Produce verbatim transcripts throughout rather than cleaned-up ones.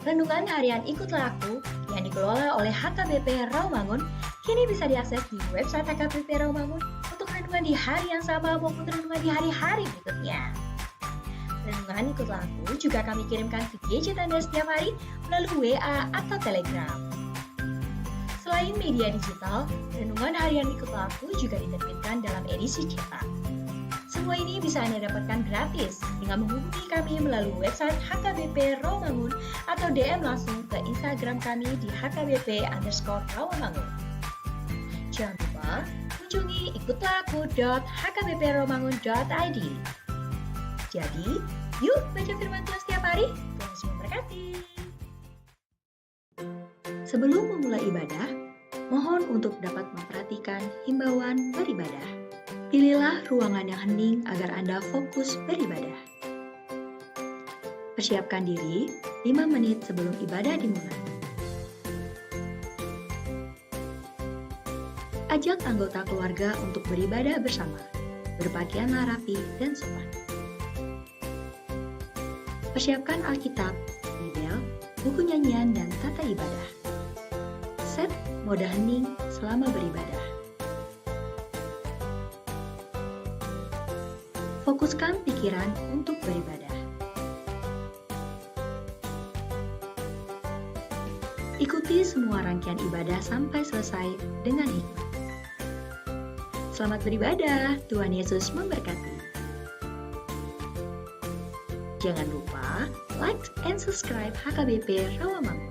Renungan harian Ikutlah Aku yang dikelola oleh H K B P Rawamangun kini bisa diakses di website H K B P Rawamangun untuk renungan di hari yang sama maupun renungan di hari-hari berikutnya. Renungan Ikutlah Aku juga kami kirimkan ke gadget Anda setiap hari melalui W A atau Telegram. Selain media digital, renungan harian Ikutlah Aku juga diterbitkan dalam edisi cetak. Semua ini bisa Anda dapatkan gratis dengan menghubungi kami melalui website H K B P Rawamangun atau D M langsung ke Instagram kami di H K B P underscore Rawamangun. Jangan lupa kunjungi ikutlah aku dot H K B P rawamangun dot I D. Jadi, yuk baca firman Tuhan setiap hari. Tuhan Yesus memberkati. Sebelum memulai ibadah, mohon untuk dapat memperhatikan himbauan beribadah. Pilihlah ruangan yang hening agar Anda fokus beribadah. Persiapkan diri lima menit sebelum ibadah dimulai. Ajak anggota keluarga untuk beribadah bersama. Berpakaianlah rapi dan sopan. Persiapkan Alkitab, Bibel, buku nyanyian, dan tata ibadah. Set mode hening selama beribadah. Fokuskan pikiran untuk beribadah. Ikuti semua rangkaian ibadah sampai selesai dengan hikmat. Selamat beribadah, Tuhan Yesus memberkati. Jangan lupa like and subscribe H K B P Rawamangun.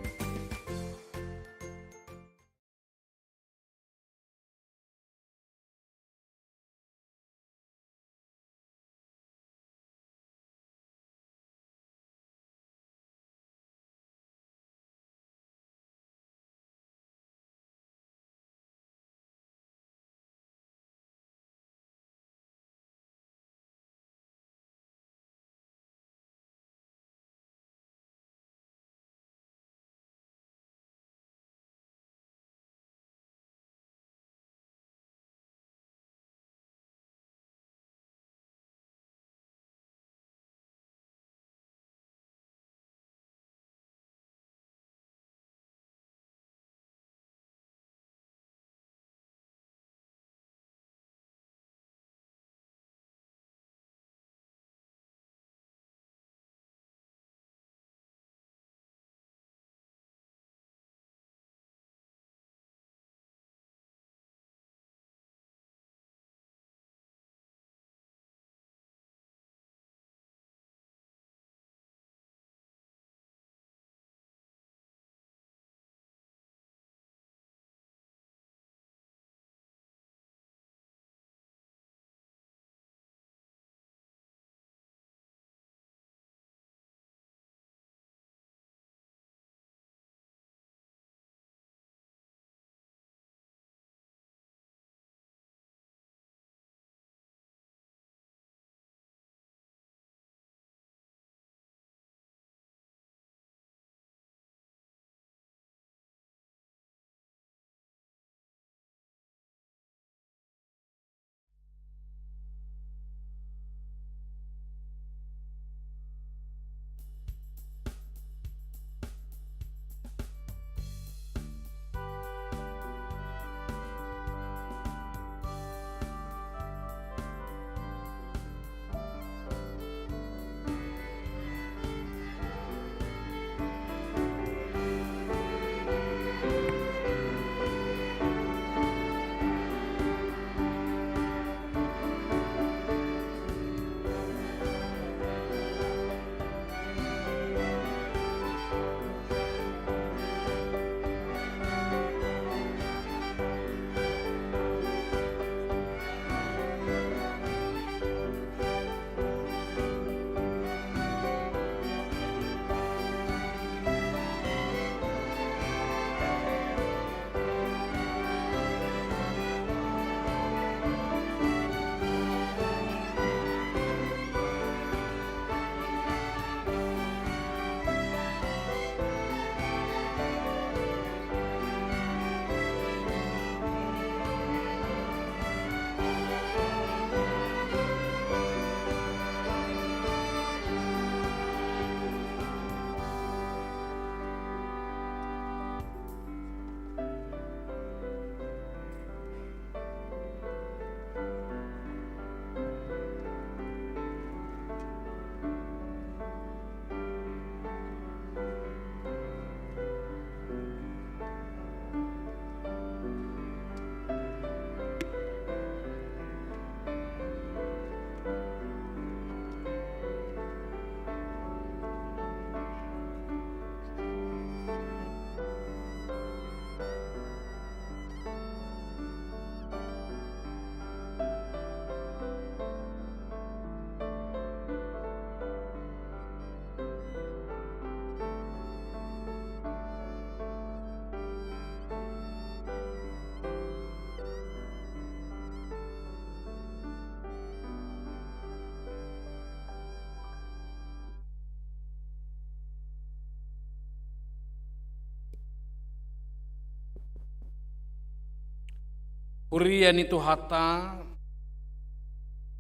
Huria ni Tuhanta,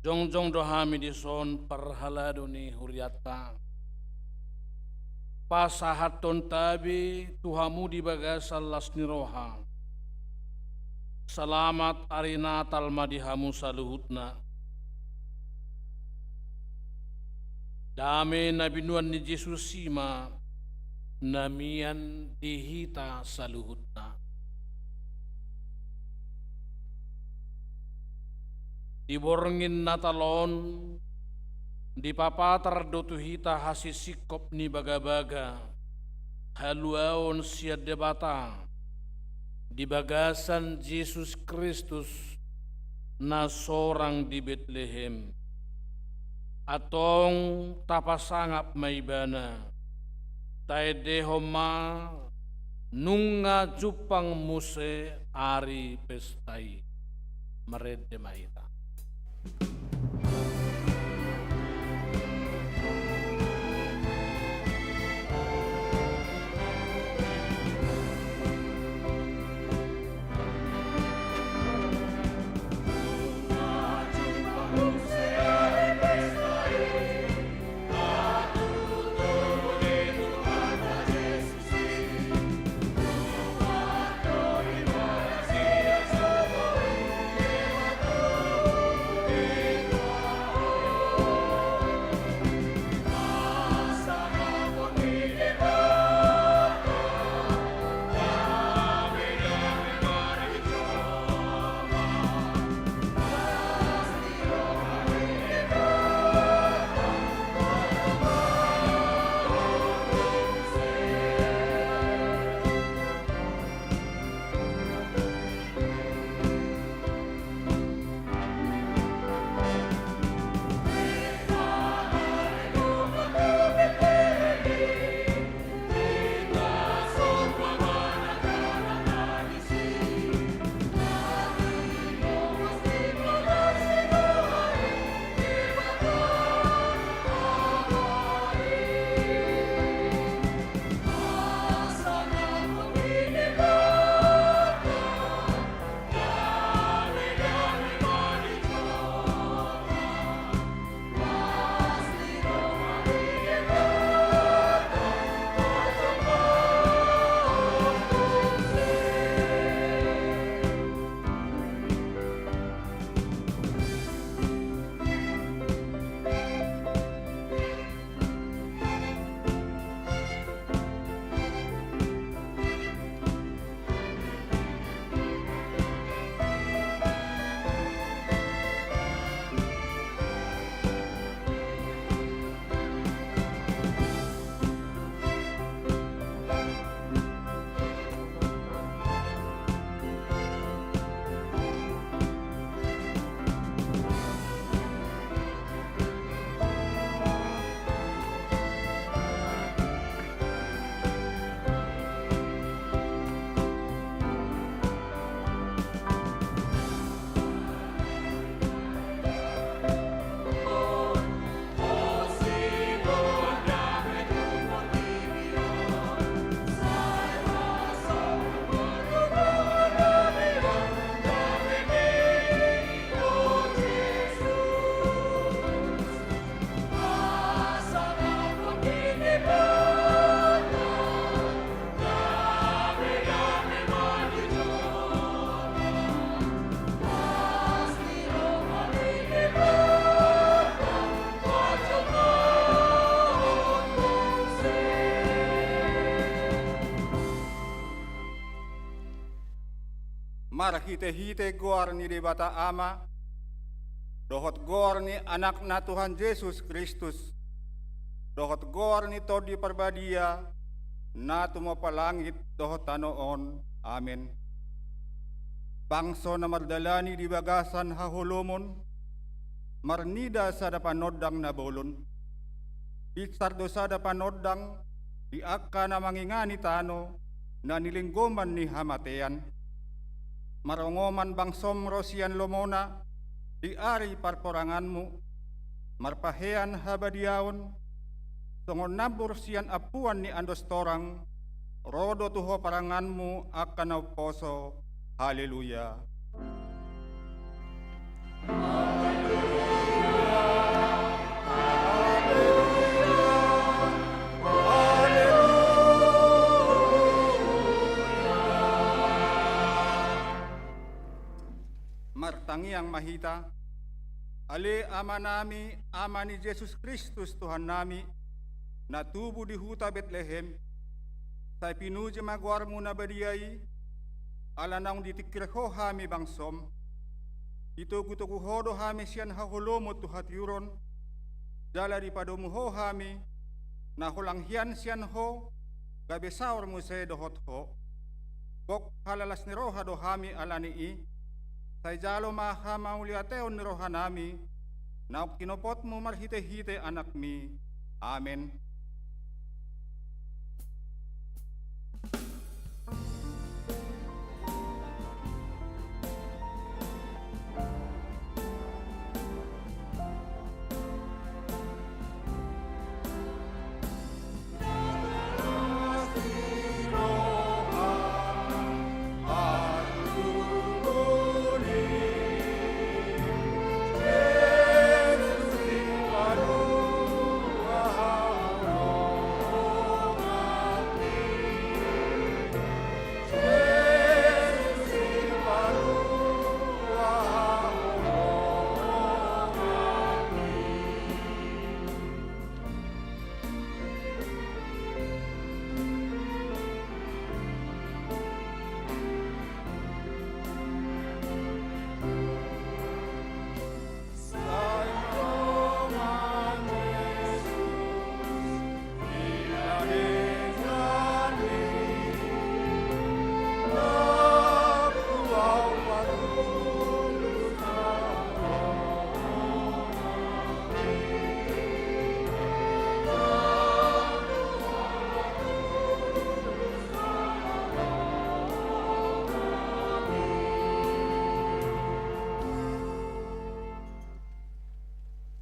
jongjong do hami dison parhalado ni hurianta. Pasahathon tabe tu hamu di bagasan las ni roha. Salamat ari Natal ma di hamu saluhutna. Dame na binoan ni Jesus i ma na mian di hita saluhutna. Di borngin Natal on, dipapatar do tu hita hasisingkop ni bagabaga, haluaon sian Debata, di bagasan Jesus Kristus na sorang di Betlehem. Antong tapasangap ma Ibana, taendehon ma nunga jumpang muse ari pesta i. Marende ma hita. Marhitehite goar ni Debata Ama, dohot goar ni Anakna Tuhan Jesus Kristus, dohot goar ni Tondi Parbadia, na tumompa langit dohot tano on. Amen. Bangso na mardalani di bagasan haholomon, marnida sada panondang na bolon. Pinsar do sada panondang di angka na mangingani tano na nilinggoman ni hamatean. Marongoman bangsom ro sian lomona di ari parporanganmu, marpahean habadiaon, songon nambur sian ampuan ni andos torang, ro do tu ho paranganmu angka na umposo. Haleluya. martangiang ma hita. Ale Amanami, Ama ni Jesus Kristus Tuhannami, na tubu di huta Betlehem, sai pinuji ma goarmu na badia i, ala naung ditingkir ho hami bangsom. Ditogutogu ho do hami sian haholomon tu hatiuron, jala dipadomu ho hami, na holang hian sian ho, gabe saor muse dohot ho. Gok halalas ni roha do hami ala ni i, sai jalo ma hamauliateon ni rohanami, naung tinopotmu marhitehite Anakmi. Amen.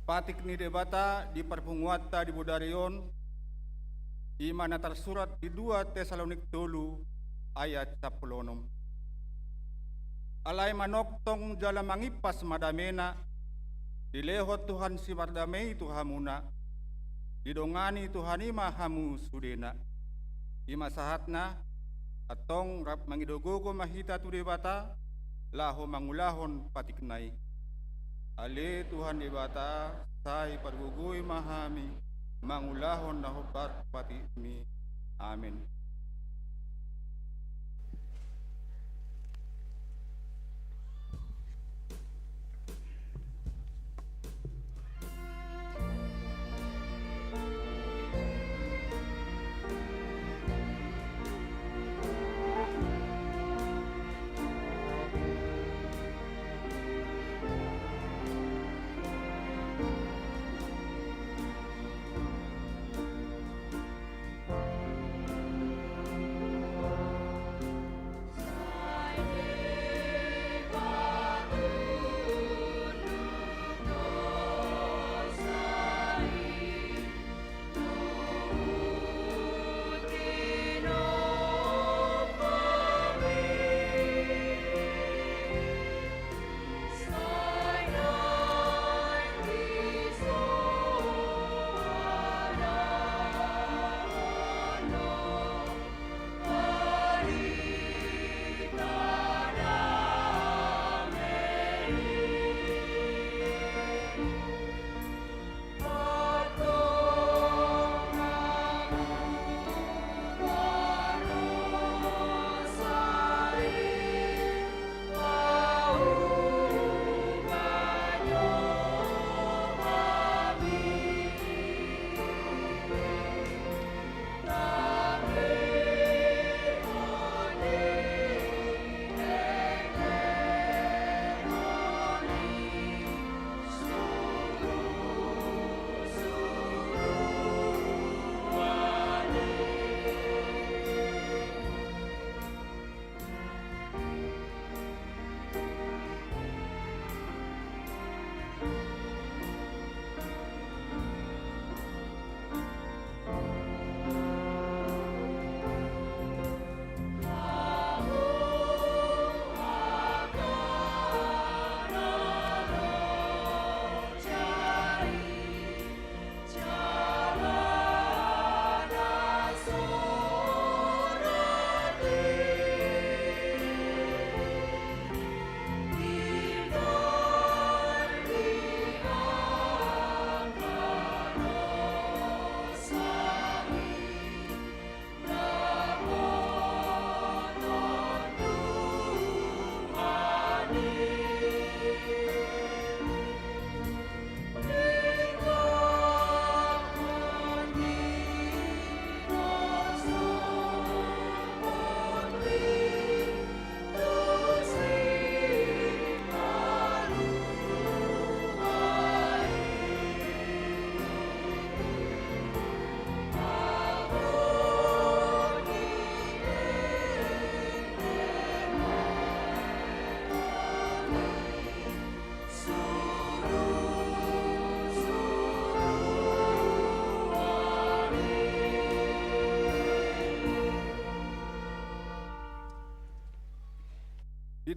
Patik ni Debata di parpunguanta di bodari on, i ma na tarsurat di dua Tesalonik tolu ayat sampulu onom. Alai manongtong jala mangimpas ma damena, dilehon Tuhan sipardame i tu hamuna, didongani Tuhan i ma hamu sudena. I ma sahatna, antong rap mangido gogo ma hita tu Debata, laho mangulahon patikna i. Ale Tuhan Debata, sai pargogoi ma hami, mangulahon na hombar patikmi. Amen.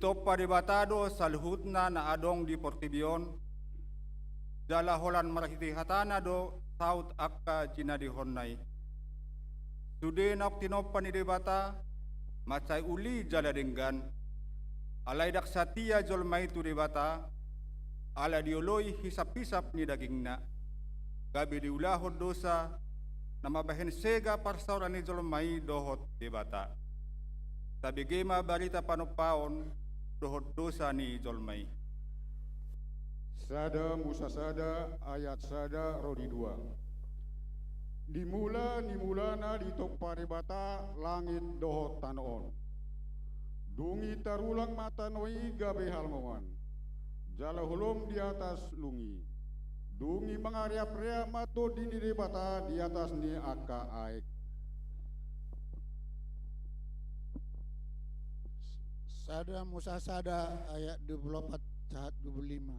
Ditompa Debata do saluhutna na adong di portibi on, jala holan marhite hatana do saut angka jinadehonna i. Sude naung tinompa ni Debata, mansai uli jala denggan. Alai ndang satia jolma i tu Debata, ala dioloi hisaphisap ni dagingna, gabe diulahon dosa, na mambahen sega parsaoran ni jolma i dohot Debata. Tabege ma barita panompaon dohot dosa ni jolma i. Sada Musa sada ayat sada ro di dua. Di mula ni mulana ditompa Debata langit dohot tano on. Dung i tarulang ma tano i gabe halongoan, jala holom di atas lung i. Dung i mangareapreap ma Tondi ni Debata di atas ni angka aek. Sada Musa sada ayat dua pulu opat sahat dua pulu lima.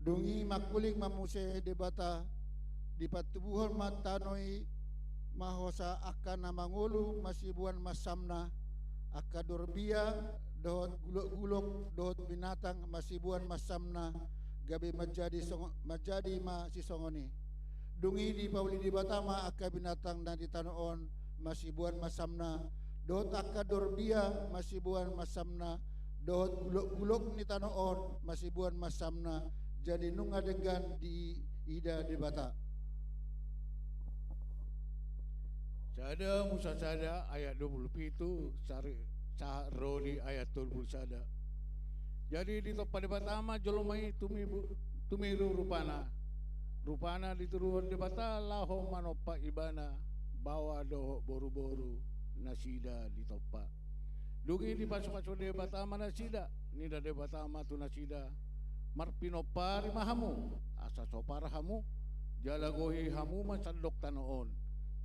Dung i mangkuling ma muse Debata, dipantubuhon ma tano i ma hosa angka na mangolu masiboan mansamna, angka dorbia dohot gulokgulok dohot binatang masiboan mansamna, gabe manjadi songo-, manjadi ma sisongon i. Dung i dipauli Debata ma angka binatang na di tano on masiboan mansamna, dohot angka dorbia masiboan mansamna, dohot gulokgulok ni tano on masiboan mansamna, jadi nunga denggan diida Debata. Sada Musa sada ayat dua pulu pitu, sari-, sahat ro di ayat tolu pulu sada. Jadi ditompa Debata ma jolma i tumibu-, tumiru rupana. Rupana ditiruhon Debata laho manompa ibana, baoa dohot boruboru nasida ditompa. Dung i dipasupasu Debata ma nasida, ninna Debata ma tu nasida: Marpinompari ma hamu, asa sopar hamu, jala gohi hamu ma sandok tano on,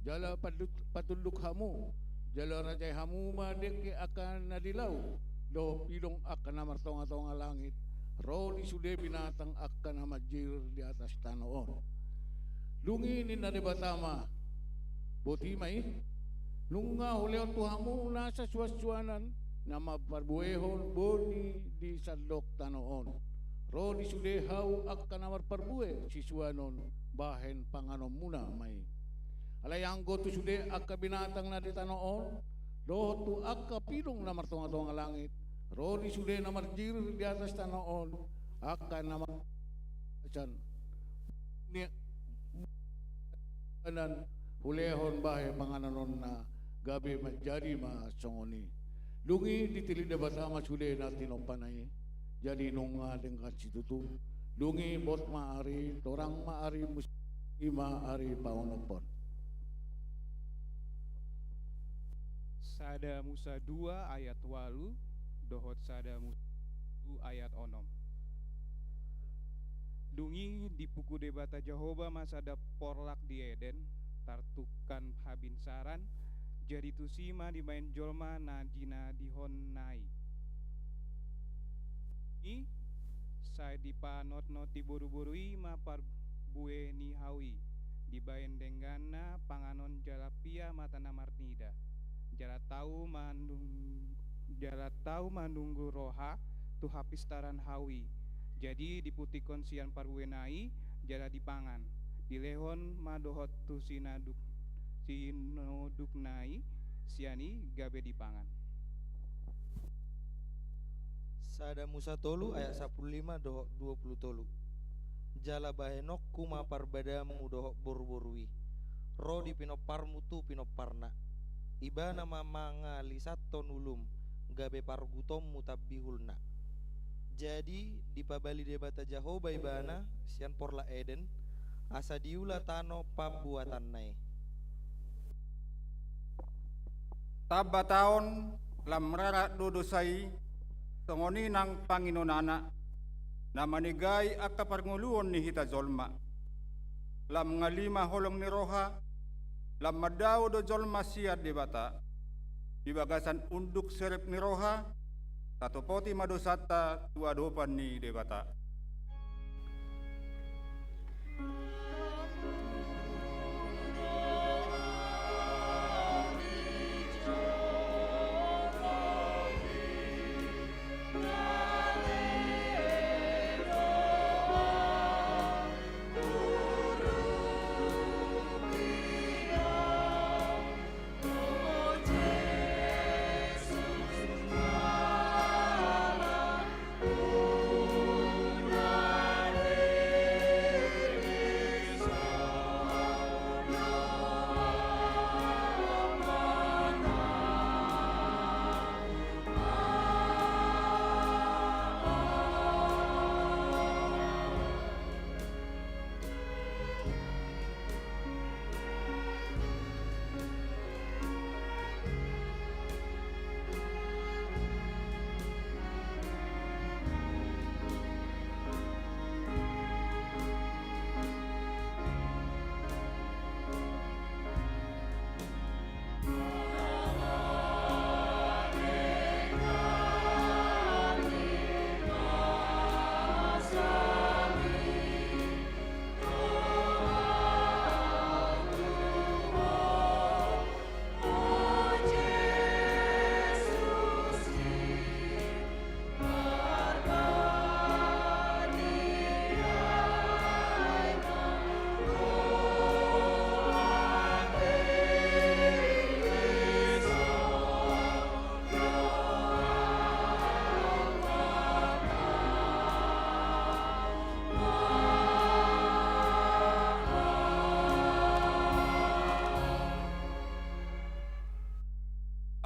jala pandut-, patunduk hamu, jala rajai hamu ma dengke angka na di laut, dohot pidong angka na martongatonga langit, ro di sude binatang angka na manjir di atas tano on. Dung i ninna Debata ma: Boti ma i, nunga hulehon tu hamu nasa suansuanan na mamparbuehon boni di sandok tano on, ro di sude hau angka na marparbue sisuanon, bahen panganonmuna ma i. Alai anggo tu sude angka binatang na di tano on, dohot tu angka pidong na martongatonga langit, ro di sude na manjir di atas tano on, angka na mar-, san-, ni-, anan hulehon bahen panganonna, gabe manjadi ma songon i. Dung i ditilik Debata ma sude na tinompana i, jadi nunga denggan situtu. Dung i bot ma ari, torang ma ari mus-, i ma ari paonomhon. Sada Musa dua ayat walu dohot sada Musa tolu ayat onom. Dung i dipuku Debata Jahowa ma sada porlak di Eden, tartungkan habinsaran, jadi tusi ma dibaen jolma na jinadihonna i. I, sai dipanotnoti boruboru i ma parbue ni hau i, dibaen dengganna panganon jala pia mata na marnida, jala tau manung-, jala tau manunggu roha tu hapistaran hau i. Jadi diputikhon sian parbuena i, jala dipangan. Dilehon ma dohot tu sinaduk-, sinodukna i, sian i gabe dipangan. Sada Musa tolu ayat sampulu lima dohot dua pulu tolu. Jala bahenonku ma parbadamu dohot boruboru i, ro di pinomparmu tu pinomparna. Ibana ma mangalisathon ulum, gabe pargutonmu tambihulna. Jadi dipabali Debata Jahowa ibana sian porlak Eden, asa diula tano pambuatanna i. Tamba taon lam rarat do dosa i, songon i nang panginonana, na manegai angka parngoluon ni hita jolma. Lam ngali ma holong ni roha, lam mandao do jolma sian Debata. Di bagasan unduk serep ni roha, tatopoti ma dosanta tu adopan ni Debata.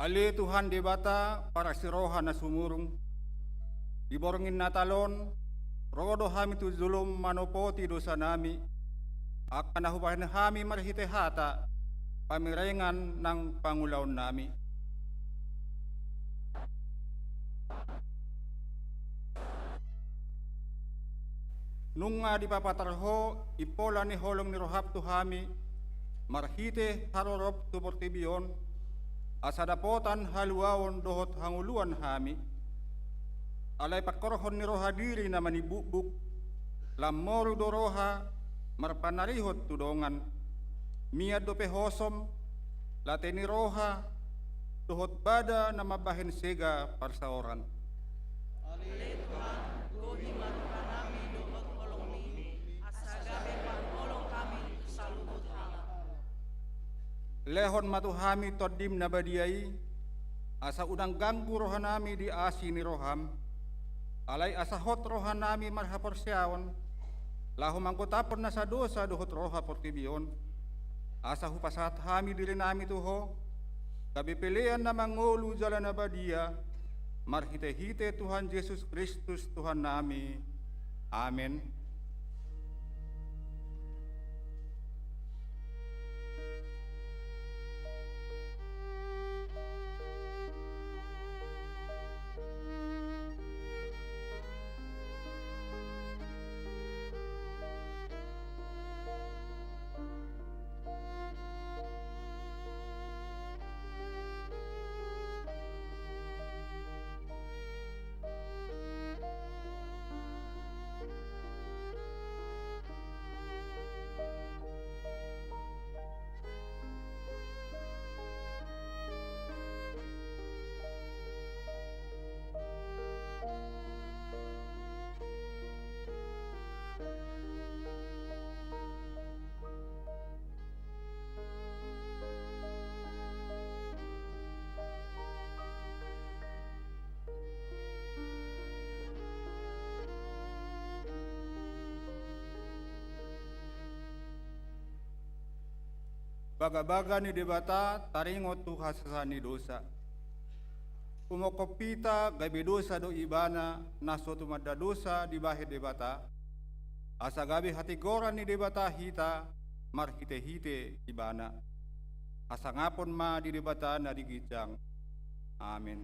Ale Tuhan Debata, parasi roha na sumurung, di borngin Natal on, ro do hami tu jolom manopoti dosanami, angka na hubahen hami marhite hata, pamerengan nang pangulaonnami. Nunga dipapatar Ho impola ni holong ni roham tu hami, marhite harorob tu portibi on, asa dapotan haluaon dohot hangoluan hami. Alai pangkorhon ni roha diri na manimbukbuk, lam moru do roha marpanarihon tu dongan. Mian dope hosom, late ni roha, dohot bada na mambahen sega parsaoran. Ale Tuhan, gohi ma rohanami dohot holongmi, asa gabe pangholong hami tu saluhut halak. Lehon ma tu hami Tondim na badia i, asa unang ganggu rohanami di asi ni roham, alai asa hot rohanami marhaporseaon, laho manggotaphon nasa dosa dohot roha portibi on, asa hupasahat hami dirinami tu Ho, gabe pelean na mangolu jala na badia, marhitehite Tuhan Jesus Kristus Tuhannami. Amen. Bagabaga ni Debata taringot tu hasesaan ni dosa. Umongkop hita gabe dosa do Ibana na so tumanda dosa dibahen Debata, asa gabe hatigoran ni Debata hita marhitehite Ibana. Hasangapon ma di Debata na di ginjang. Amen.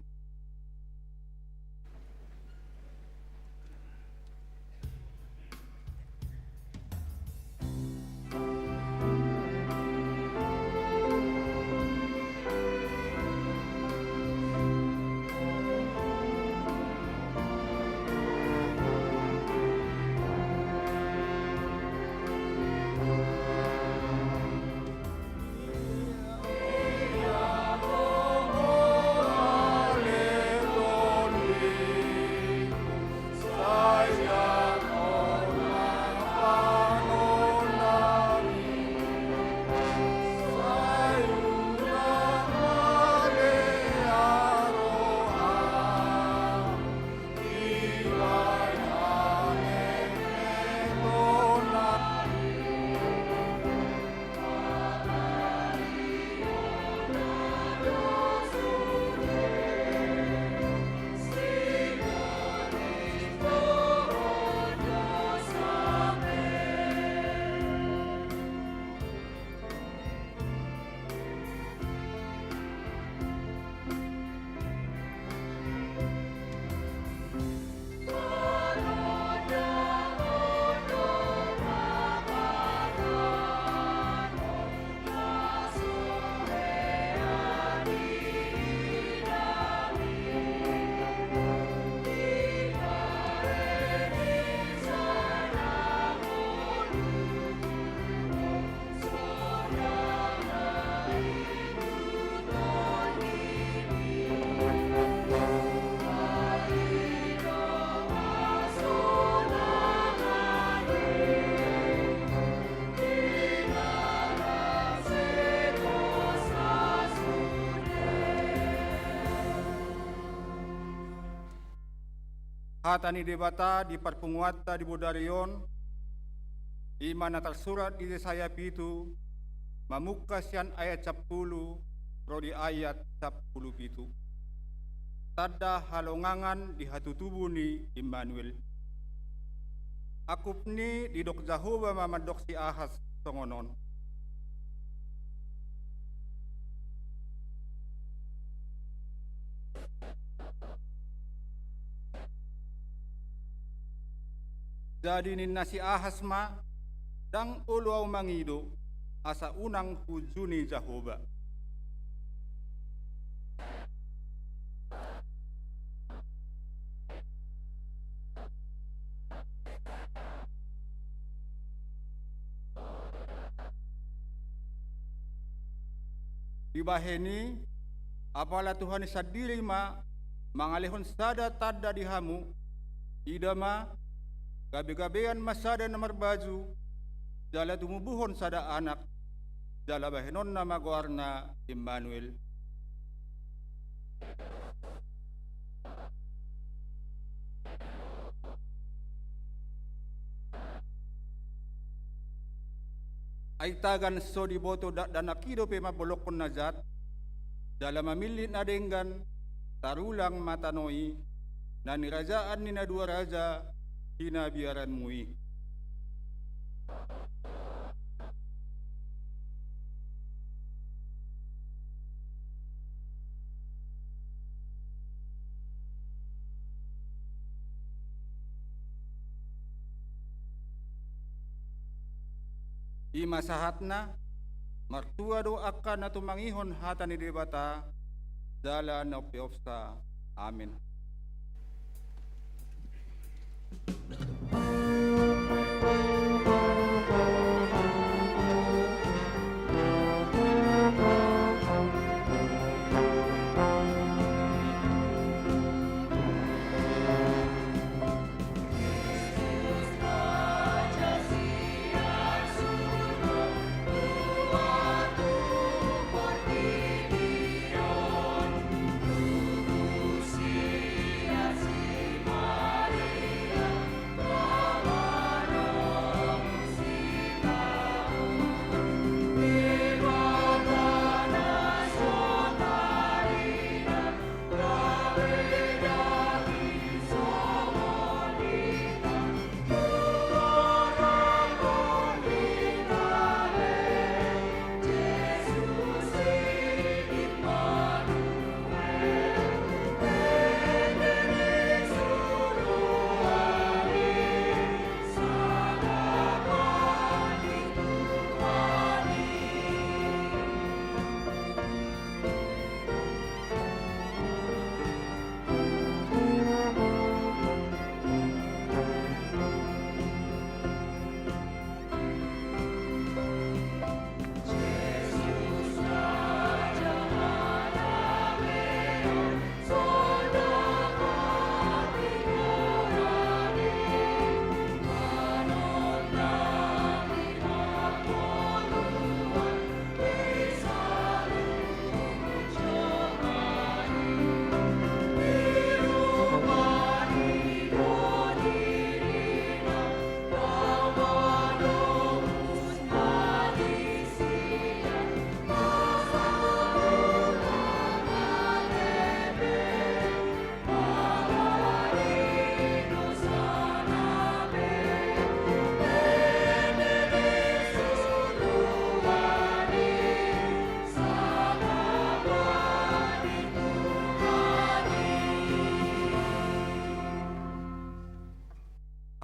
Hata ni Debata di parpunguanta di bodari on, i ma na tarsurat di Jesaya pitu, mamungka sian ayat sampulu, ro di ayat sampulu pitu. Tanda halongangan di hatutubu ni Immanuel. Angkup ni i didok Jahowa ma mandok si Ahas songon on. Jadi ninna si Ahas ma, ndang olo ahu mangido, asa unang hunjuni Jahowa. Dibahen i, apala Tuhan i sandiri ma mangalehon sada tanda di hamu, ida ma, gabegabean ma sada na marbaju, jala tumubuhon sada anak, jala bahenonna ma goarna Immanuel. Ai tagan so diboto dakdanak i dope mambolongkon na jat, jala mamillit na denggan, tarulang ma tano i, na nirajaan ni na dua raja, hinabiaranmu i. I ma sahatna, martua do angka na tumangihon hata ni Debata, jala na umpeopsa. Amen.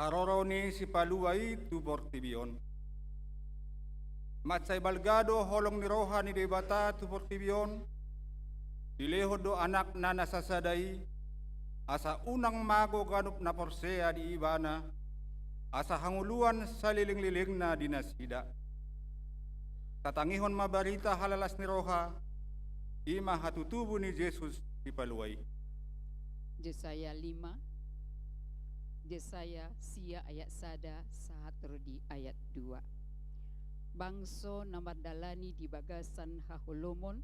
Haroro ni Sipalua i tu portibi on. Mansai balga do holong ni roha ni Debata tu portibi on, dilehon do Anakna na sasada i, asa unang mago ganup na porsea di Ibana, asa hangoluan salelenglelengna di nasida. Tatangihon ma barita halalas ni roha, i ma hatutubu ni Jesus Sipalua i. Jesaya lima, Jesaya sia ayat sada sahat ro di ayat dua. Bangso na mardalani di bagasan haholomon,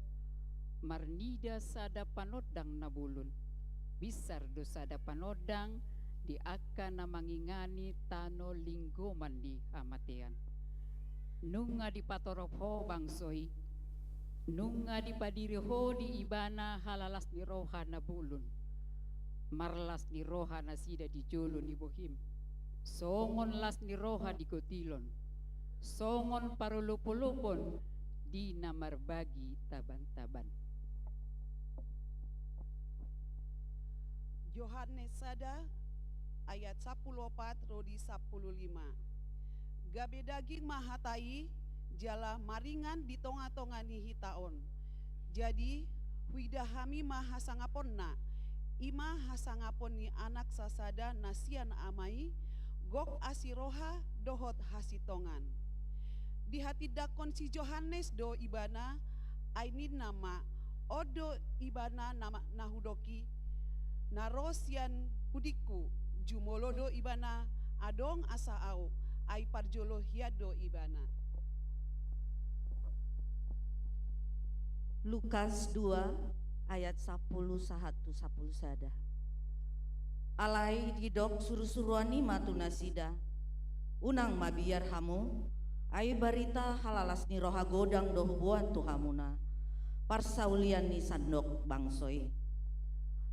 marnida sada panondang na bolon. Binsar do sada panondang di angka na mangingani tano linggoman ni hamatean. Nunga dipatorop Ho bangso i, Nunga dipadiri Ho di Ibana halalas ni roha na bolon, marlas ni roha nasida di jolo ni bohim, songon las ni roha di gotilon, songon parolopolopon di na marbagi tabantaban. Johannes sada ayat sampulu opat ro di sampulu lima. Gabe daging ma hata i, jala maringan di tongatonga ni hita on. Jadi, huida hami ma hasangaponna, i ma hasangapon ni Anak sasada na sian Ama i, gok asi roha dohot hasintongan. Dihatindangkon si Johannes do Ibana, ai ninna ma, on do Ibana na, na hudok i, na ro sian pudingku, jumolo do Ibana adong asa ahu, ai parjolo hian do Ibana. Lukas dua ayat sampulu sahat tu sampulu sada. Alai didok surusuruan i ma tu nasida, unang mabiar hamu, ai barita halalas ni roha godang do huboan tu hamuna, parsaulian ni sandok bangso i.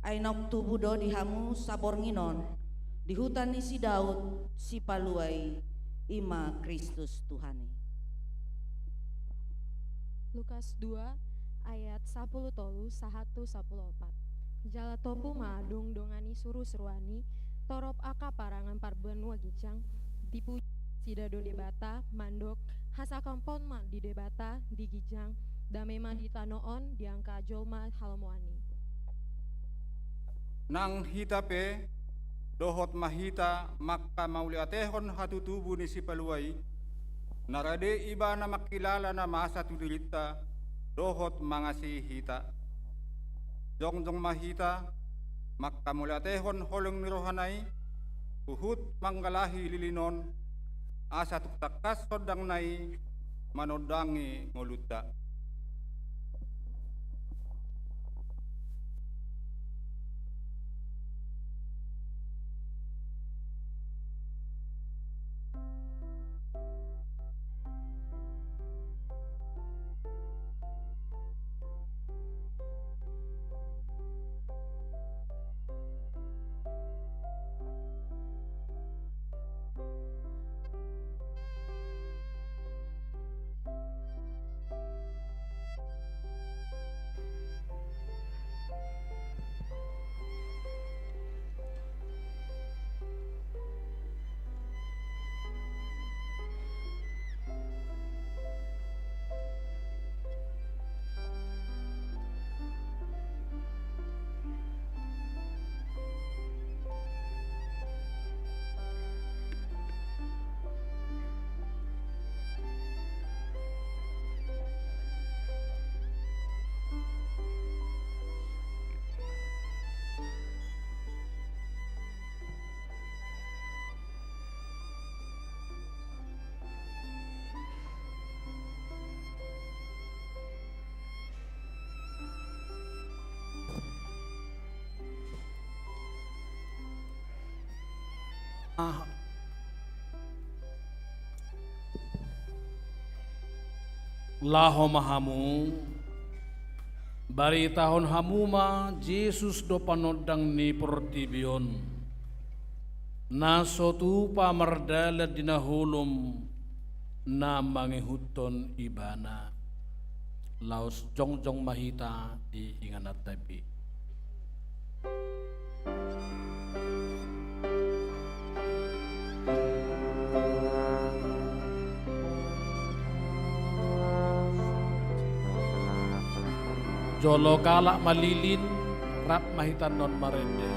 Ai naung tubu do di hamu saborngin on, di huta ni si Daud, Sipalua i, i ma Kristus Tuhan i. Lukas dua ayat sampulu tolu sahat tu sampulu opat. Jala tompu ma dung dongan ni surusuruan i, torop angka parangan parbanua ginjang, dipuji nasida do Debata, mandok, hasangapon ma di Debata di ginjang, dame ma di tano on di angka jolma halomoan i. Nang hita pe, dohot ma hita mangkamauliatehon hatutubu ni Sipalua i, na rade Ibana mangkilala na masa tu dirinta, dohot mangasihi hita. Jongjong ma hita mangkamauliatehon holong ni rohana i, huhut manggalahi lilin on, asa tung tangkas hondangna i manondangi ngolunta. Ah. Laho ma hamu, baritahon hamu ma, Jesus do panondang ni portibi on, na so tupa mardalan di na holom na mangihuthon Ibana. Laos jongjong ma hita di ingananta i. Jolo galak ma lilin, rap ma hita annon marende.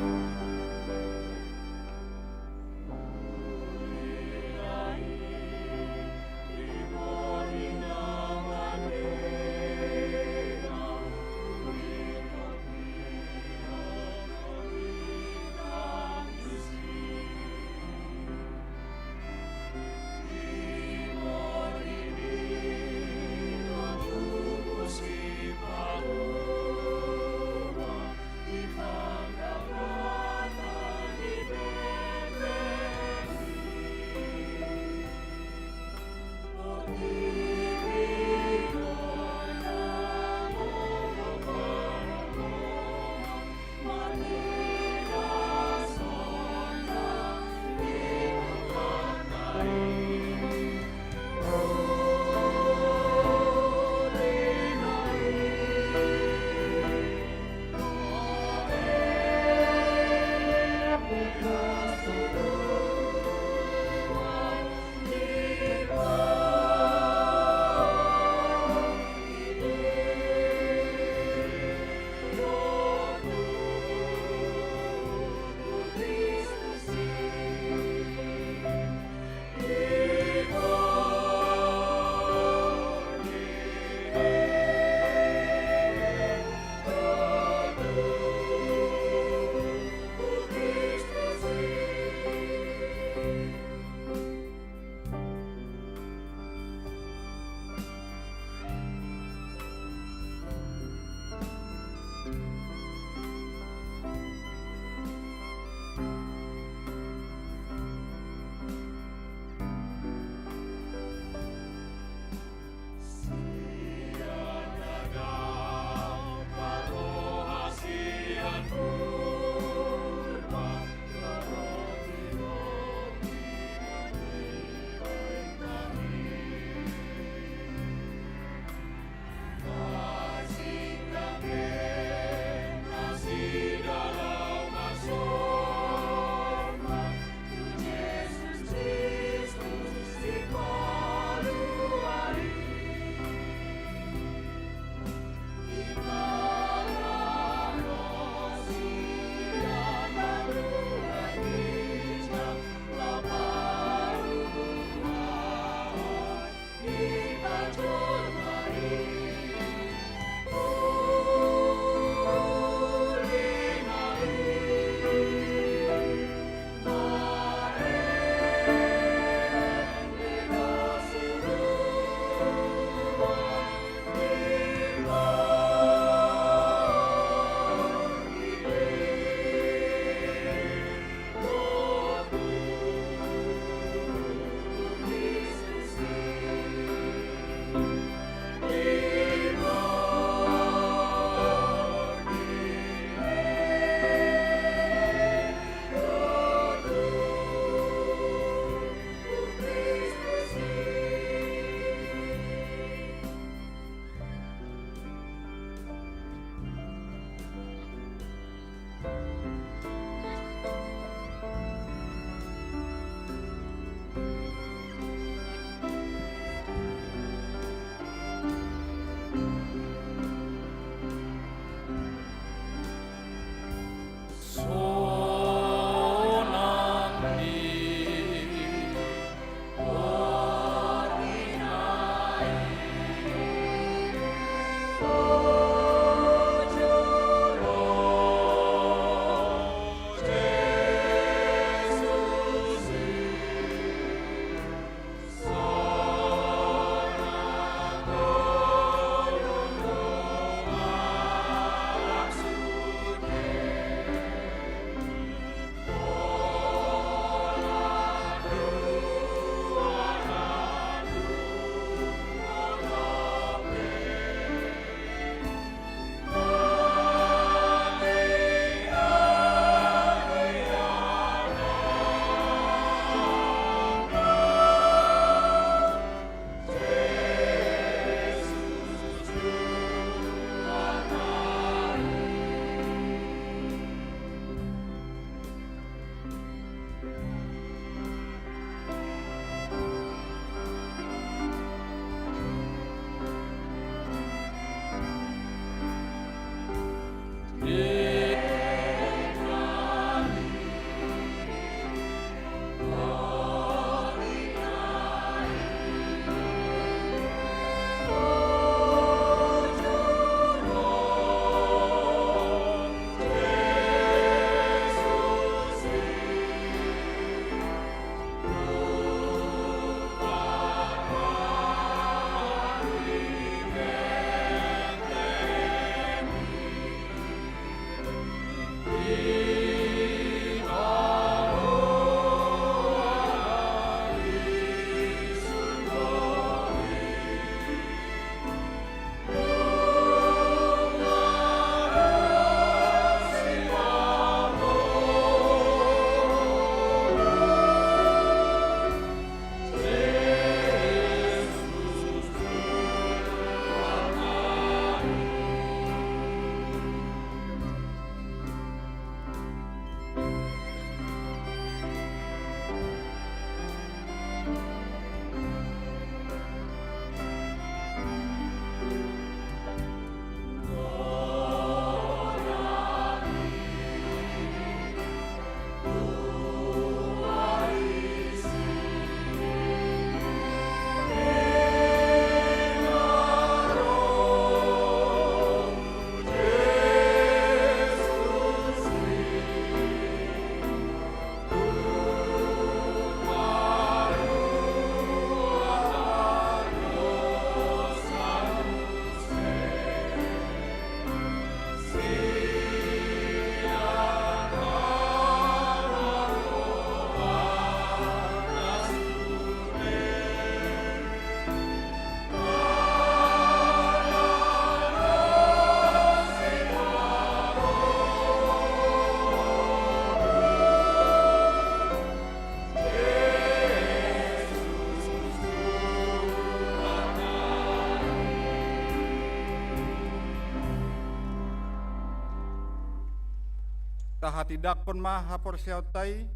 Tahatindangkon ma haporseaonta i,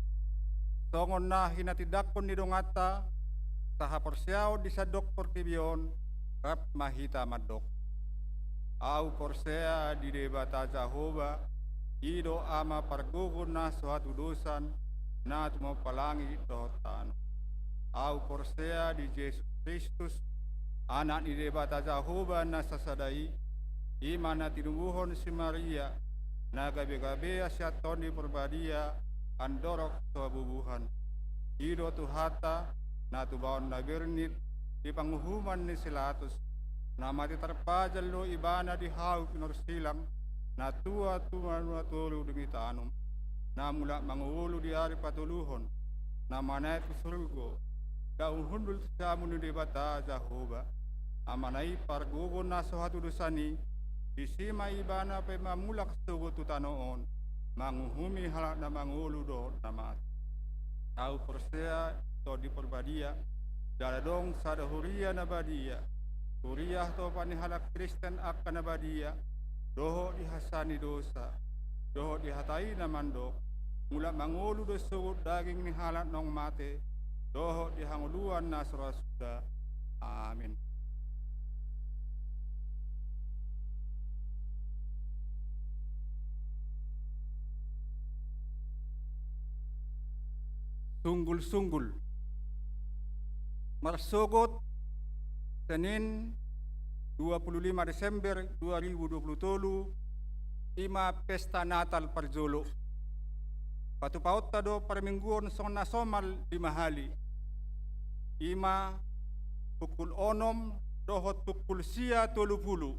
songon na hinatindangkon ni donganta sahaporseaon di sandok portibi on, rap ma hita mandok: Ahu porsea di Debata Jahowa, i do Ama pargogo na so hatudosan, na tumompa langit dohot tano. Ahu porsea di Jesus Kristus, Anak ni Debata Jahowa na sasada i, i ma na tinubuhon si Maria, na gabe-gabea sian Tondi Parbadia andorang so habubuhan. I do Tuhanta, na tubaon na bernit di panguhuman ni si Latus, na mate tarpajal do Ibana di hau pinorsilang, na tua tu banua toru denggan i tanom, na mulak mangolu di ari patoluhon, na manaek tu surgo, laho hundul tu siamun ni Debata Jahowa, Amana i pargogo na so hatudosan i. Disi ma Ibana pe mamulak sogot tu tano on, manguhumi halak na mangolu dohot na mate. Ahu porsea di Tondi Parbadia, jala adong sada huria na badia, huria hatopan ni halak Kristen angka na badia, dohot di hasesaan ni dosa, dohot di hata i na mandok: Mulak mangolu do sogot daging ni halak naung mate, dohot di hangoluan na so ra suda. Amin. Sunggul-sunggul. Marsogot Senin, dua puluh lima Desember dua ribu dua puluh tolu, i ma pesta Natal parjolo. Patupaonta do parmingguon songon na somal lima hali. I ma pukul onom dohot pukul sia tolu pulu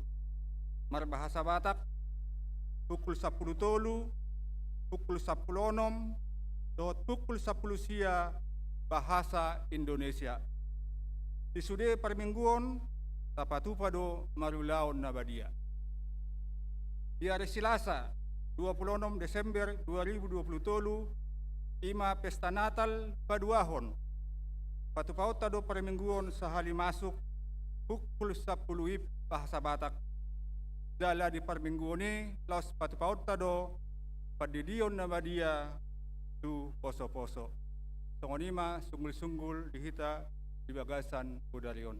marbahasa Batak, pukul sampulu tolu, pukul sampulu onom, dohot pukul sampulu sia bahasa Indonesia. Di sude parmingguon, tapatupa do marulaon na badia. Di ari Selasa, dua puluh onom Desember dua ribu dua puluh tolu, i ma pesta Natal paduahon. Patupaonta do parmingguon sahali masuk pukul sampulu ib bahasa Batak. Jala di parmingguon i laos patupaonta do pandidion na badia tu poso-poso. Songon i ma sunggul-sunggul di hita di bagasan bodari on.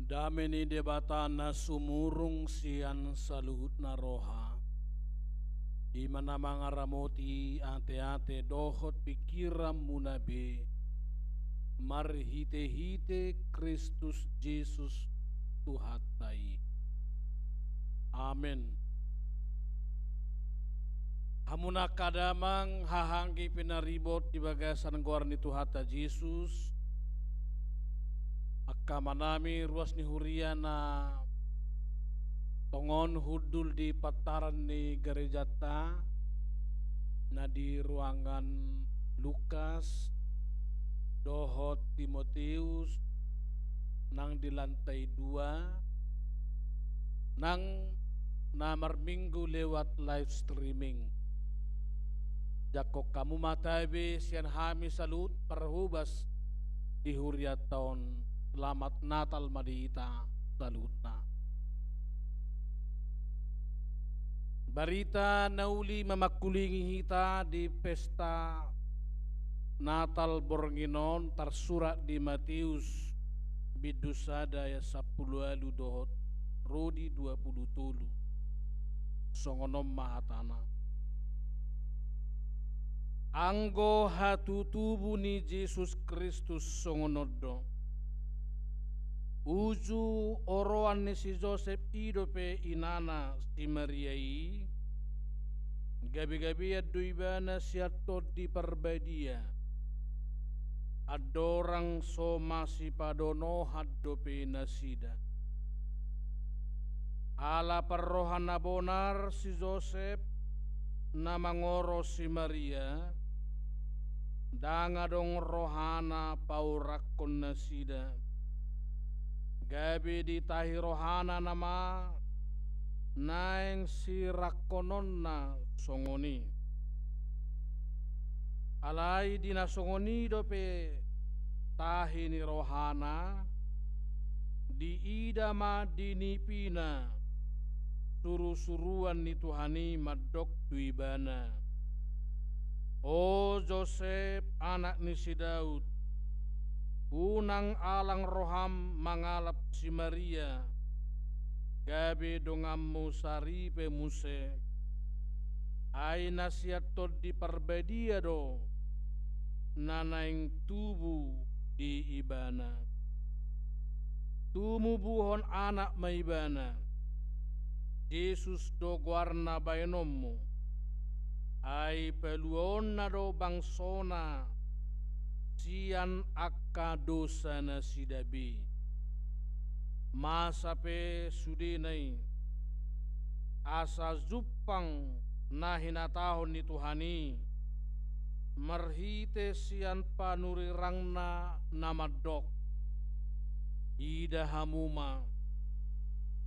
Dame ni Debata na sumurung sian saluhutna roha, i ma na mangaramoti ateate dohot pingkiranmuna be, marhitehite Kristus Jesus Tuhanta i. Amen. Hamu angka damang, haha anggi pinaribot di bagasan goar ni Tuhanta Jesus, angka amanami ruas ni huria na tongon hundul di pantaran ni garejanta na di ruangan Lukas dohot Timoteus, nang di lantai dua, nang na marminggu lewat live streaming. Jangkon hamu ma tabe sian hami saluhut parhobas di hurianta on. Selamat Natal ma di hita saluhutna. Barita na uli mamangkulingi hita di pesta Natal borngin on tarsurat di Mateus bindu sada ayat sampulu ualu dohot ro di dua pulu tolu. Songon on ma hatana. Anggo hatutubu ni Jesus Kristus songon on do. Uju oroan ni si Josep i dope inana si Maria i, gabegabean do ibana sian Tondi Parbadia. Andorang so masipadonohan dope nasida. Ala parroha na bonar si Josep na mangoro si Maria, ndang adong rohana paurakkon nasida. Gabe ditahi rohana nama naeng sirakkononna songon i. Alai di na songon i dope tahi ni rohana, diida ma di nipina surusuruan ni Tuhan i mandok tu ibana: O Josep, anak ni si Daud, unang alang roham mangalap si Maria gabe donganmu saripe muse. Ai na sian Tondi Parbadia do na naeng tubu di ibana. Tumubuhon anak ma ibana, Jesus do goarna baenonmu. Ai paluaonna do bangsona sian angka dosanasida be. Masa pe sudena i, asa jumpang na hinatahon ni Tuhan i marhite sian panurirangna na mandok: Ida hamu ma,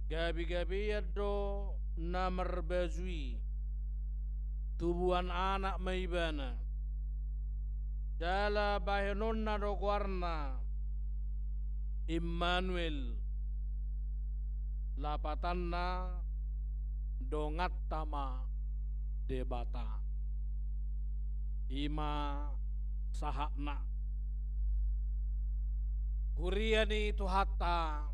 gabegabean do na marbaju i. Tubuan anak ma ibana. Jala bahenonna do goarna Immanuel, lapatanna: Donganta ma Debata. I ma sahatna. Huria ni Tuhanta,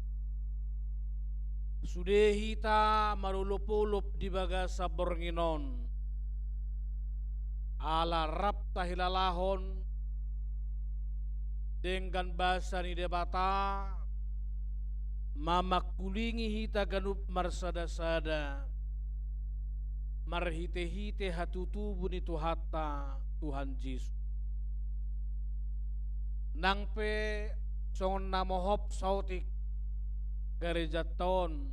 sude hita marolopolop di bagasan borngin on, ala rap tahilalahon denggan basa ni Debata mamangkulingi hita ganup marsadasada marhitehite hatutubu ni Tuhanta, Tuhan Jesus. Nang pe songon na mohop saotik garejanta on,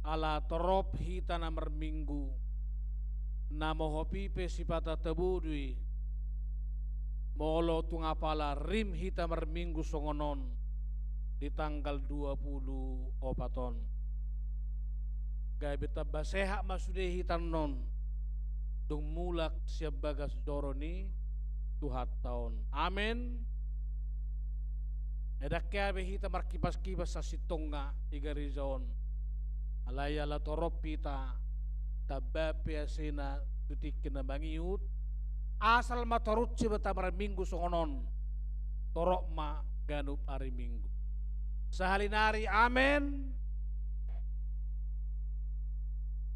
ala torop hita na marminggu, na mohop i pe sipata tabo do i. Molo tung apala rim hita marminggu songon on di tanggal dua pulu opat on, gabe tamba sehat ma sude hita annon, dung mulak sian bagas joro ni Tuhanta on. Amen. Ndang hea be hita markipaskipas sasintongna di gareja on. Alai ala torop hita, tamba pe asena tu tingki na mangihut, asal ma torus hita marminggu songon on, torop ma ganup ari Minggu. Sahali nari, amen.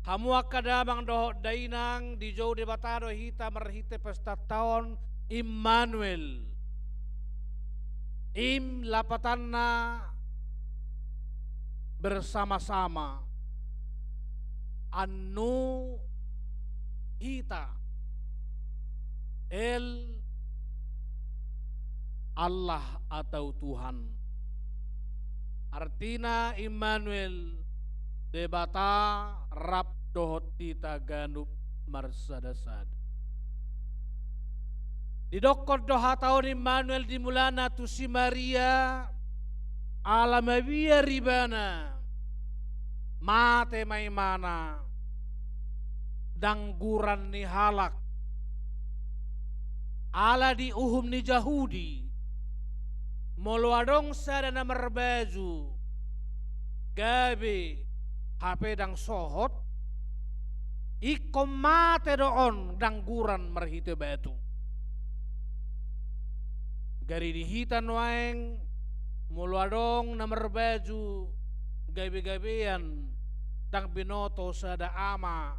Hamu angka damang dohot dainang, dijou Debata do hita marhite pestanta on, Immanuel. Im lapatanna bersama-sama. Annu hita. El, Allah atau Tuhan. Artina Immanuel, Debata rap dohot hita ganup marsada-sada. Didokkon do hata on Immanuel di mulana tu si Maria, ala mabiar ibana, mate ma imana, dangguran ni halak. Ala di uhum ni Jahudi, molo adong sada na marbaju gabe hape ndang sohot, ingkon mate do on dangguran marhite batu. Gari di hita nuaeng, molo adong na marbaju gabe-gabean, ndang binoto sada ama,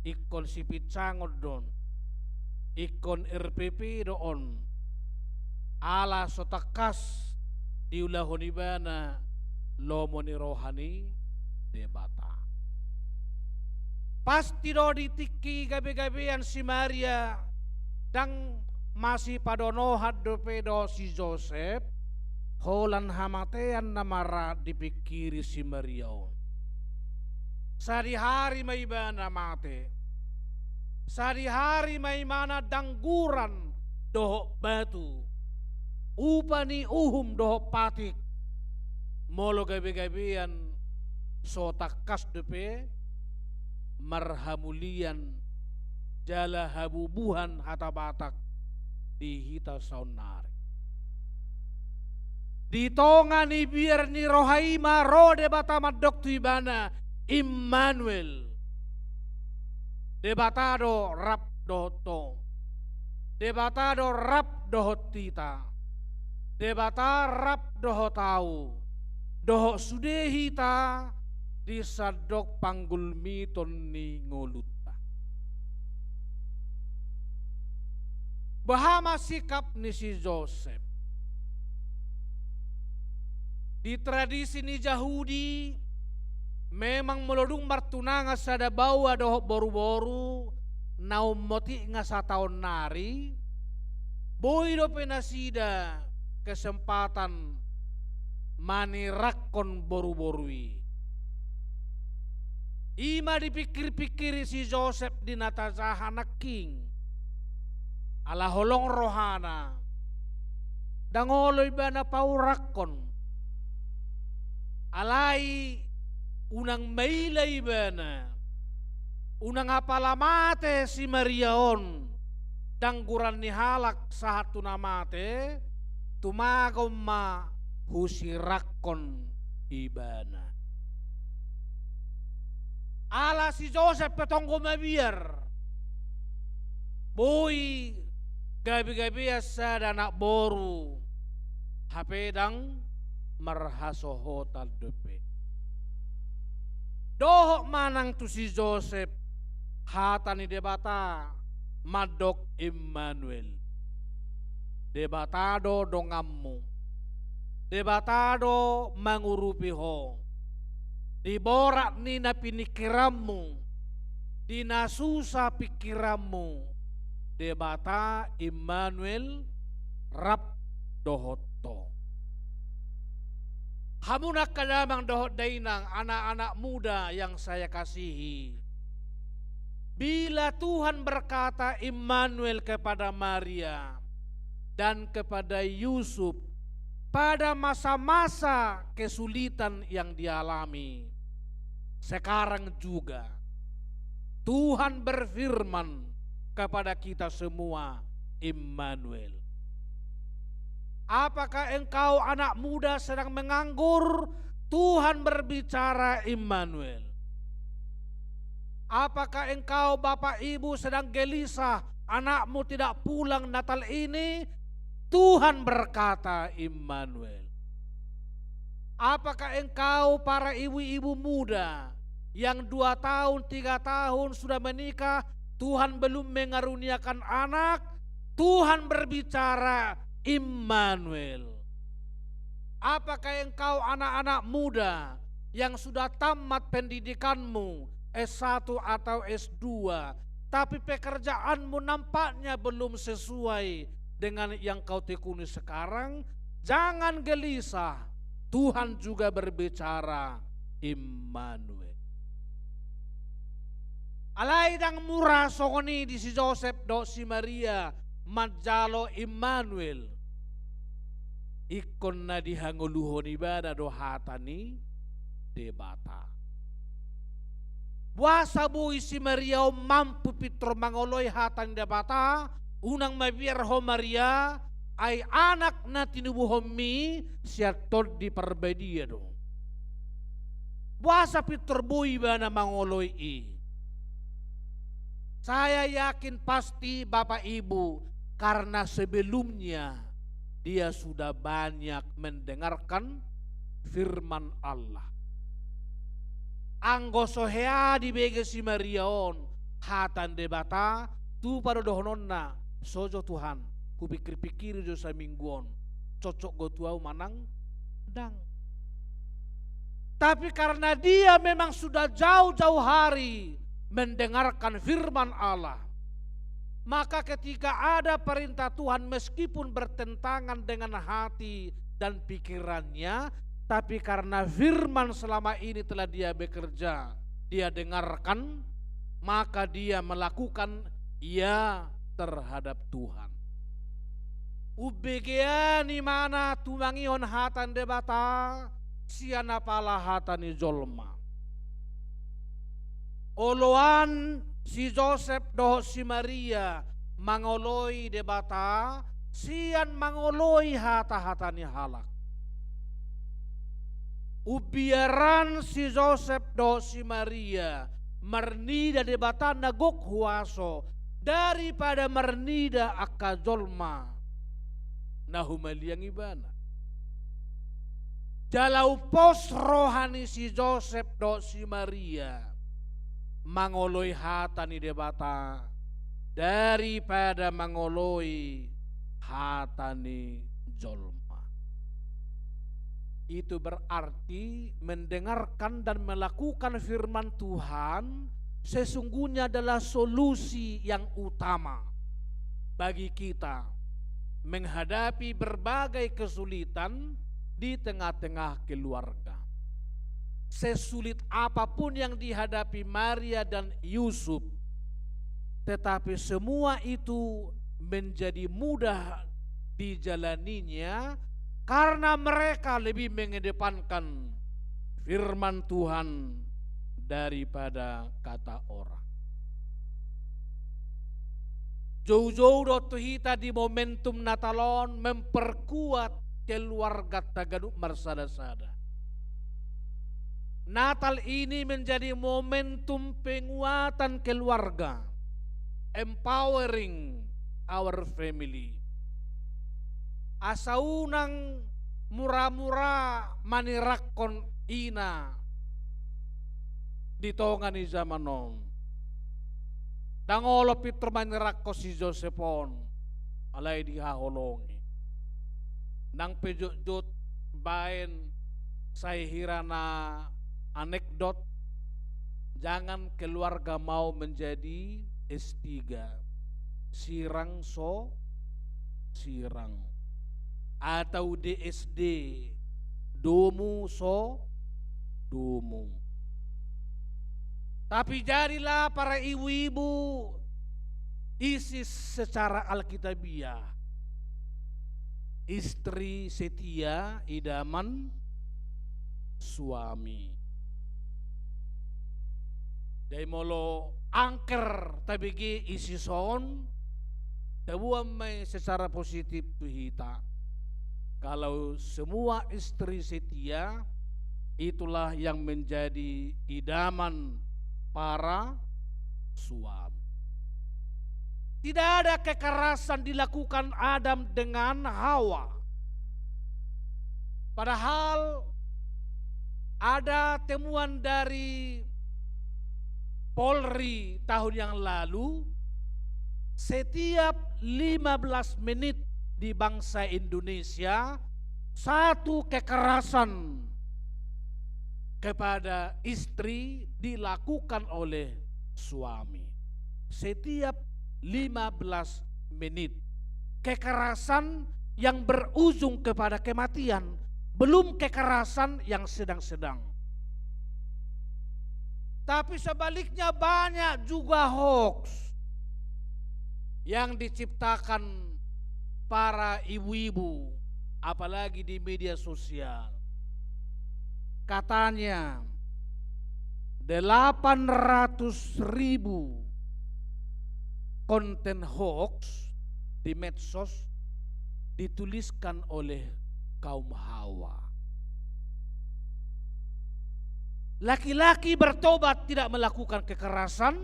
ingkon sipinsangon do on, ingkon R P P do on, ala so tangkas diulahon ibana lomo ni roha ni Debata. Pasti do di tingki gabe-gabean si Maria, ndang masipadonohan dope do si Josep, holan hamatean na mara dipingkiri si Maria on. Sadihari ma ibana mate. Sadihari ma imana dangguran dohot batu. Upa ni uhum dohot patik. Molo gabe-gabean so tangkas dope marhamulian jala habubuhan hata Batak di hita saonnari. Di tonga ni biar ni roha i ma ro Debata mandok tu ibana, Immanuel. Debata do rap dohot ho. Debata do rap dohot hita. Debata rap dohot ahu. Dohot sude hita di sandok panggulmiton ni ngolunta. Boha ma sikap ni si Josep? Di tradisi ni Jahudi, memang molo dung martunangan sada baoa dohot boruboru, na ummotik nga sataon nari, boi dope nasida kesempatan manirakkon boruboru i. I ma dipingkirpingkiri si Josep di na tajaha nangkin. Ala holong rohana, ndang olo ibana paurakkon. Alai unang maila ibana, unang apala mate si Maria on, dangguran ni halak sahat tu na mate, tumagon ma husirakkon ibana. Ala si Josep pe tonggo mabiar. Boi gabegabean sada anak boru, hape ndang marhasohotan dope. Dohot ma nang tu si Josep hata ni Debata mandok Immanuel. Debata do donganmu. Debata do mangurupi ho. Di borat ni na piningkiranmu, di na susa pingkiranmu, Debata Immanuel rap dohot ho. Hamu angka damang dohot dainang, anak-anak muda yang saya kasihi. Bila Tuhan berkata Immanuel kepada Maria dan kepada Yusuf pada masa-masa kesulitan yang dialami, sekarang juga Tuhan berfirman kepada kita semua, Immanuel. Apakah engkau anak muda sedang menganggur? Tuhan berbicara, Immanuel. Apakah engkau bapak ibu sedang gelisah, anakmu tidak pulang Natal ini? Tuhan berkata, Immanuel. Apakah engkau para ibu-ibu muda yang dua tahun, tiga tahun sudah menikah, Tuhan belum mengaruniakan anak, Tuhan berbicara, Immanuel. Apakah engkau anak-anak muda yang sudah tamat pendidikanmu, S satu atau S dua, tapi pekerjaanmu nampaknya belum sesuai dengan yang kau tekuni sekarang? Jangan gelisah, Tuhan juga berbicara, Immanuel. Alai ndang mura songon i di si Josep dohot si Maria manjalo Immanuel. Ingkon na dihangoluhon ibana do hata ni Debata. Boasa boi si Maria on mampu pintor mangoloi hata ni Debata? Unang mabiar ho Maria, ai anak na tinubuhonmi sian Tondi Parbadia do. Boasa pintor boi ibana mangoloi i? Saya yakin pasti Bapak Ibu, karena sebelumnya dia sudah banyak mendengarkan firman Allah. Anggo so hea dibege si Maria on hata ni Debata, tupa do dohononna, so jo Tuhan, hupikir-pikiri jo saminggu on, cocok do tu ahu manang ndang. Tapi karena dia memang sudah jauh-jauh hari mendengarkan firman Allah, maka ketika ada perintah Tuhan, meskipun bertentangan dengan hati dan pikirannya, tapi karena firman selama ini telah dia bekerja, dia dengarkan, maka dia melakukan ya terhadap Tuhan. Umbegean ibana tumangihon hata ni Debata sian apala hata ni jolma. Oloan si Josep dohot si Maria mangoloi Debata sian mangoloi hata-hata ni halak. Umbiaran si Josep dohot si Maria marnida Debata na gok huaso daripada marnida angka jolma na humaliang ibana. Jala umpos roha ni si Josep dohot si Maria mangoloi hata ni Debata daripada mangoloi hata ni jolma. Itu berarti mendengarkan dan melakukan firman Tuhan sesungguhnya adalah solusi yang utama bagi kita menghadapi berbagai kesulitan di tengah-tengah keluarga. Sesulit apapun yang dihadapi Maria dan Yusuf, tetapi semua itu menjadi mudah dijalaninya karena mereka lebih mengedepankan firman Tuhan daripada kata orang. Joujou do tu hita di momentum Natal on memperkuat keluarganta ganup marsada-sada. Natal ini menjadi momentum penguatan keluarga, empowering our family. Asa unang mura-mura manirakkon ina di tonga ni jaman on. Ndang olo pintor manirakkon si Josep on, alai dihaholongi. Nang pe jotjot baen sai hira na anekdot, jangan keluarga mau menjadi S tiga. Sirang so sirang. Atau D S D, domu so domu. Tapi jadilah para ibu-ibu isi secara alkitabiah. Istri setia, idaman suami. Jadi molo angker tabege isi son, taboan ma i secara positif tu hita. Kalau semua istri setia, itulah yang menjadi idaman para suami. Tidak ada kekerasan dilakukan Adam dengan Hawa. Padahal Ada temuan dari Polri tahun yang lalu, setiap lima belas menit di bangsa Indonesia, satu kekerasan kepada istri dilakukan oleh suami. Setiap lima belas menit. Kekerasan yang berujung kepada kematian, belum kekerasan yang sedang-sedang. Tapi sebaliknya, banyak juga hoax yang diciptakan para ibu-ibu, apalagi di media sosial. Katanya, delapan ratus ribu konten hoax di medsos dituliskan oleh kaum hawa. Laki-laki bertobat tidak melakukan kekerasan,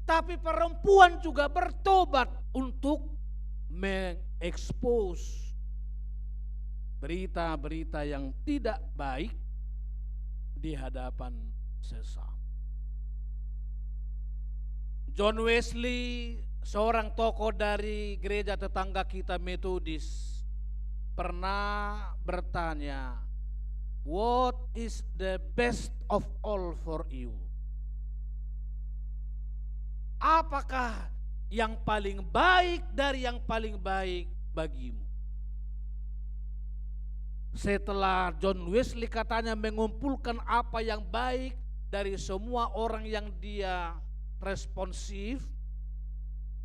tapi perempuan juga bertobat untuk mengekspos berita-berita yang tidak baik di hadapan sesama. John Wesley, seorang tokoh dari gereja tetangga kita Metodis, pernah bertanya, "What is the best of all for you?" Apakah yang paling baik dari yang paling baik bagimu? Setelah John Wesley katanya mengumpulkan apa yang baik dari semua orang yang dia responsif,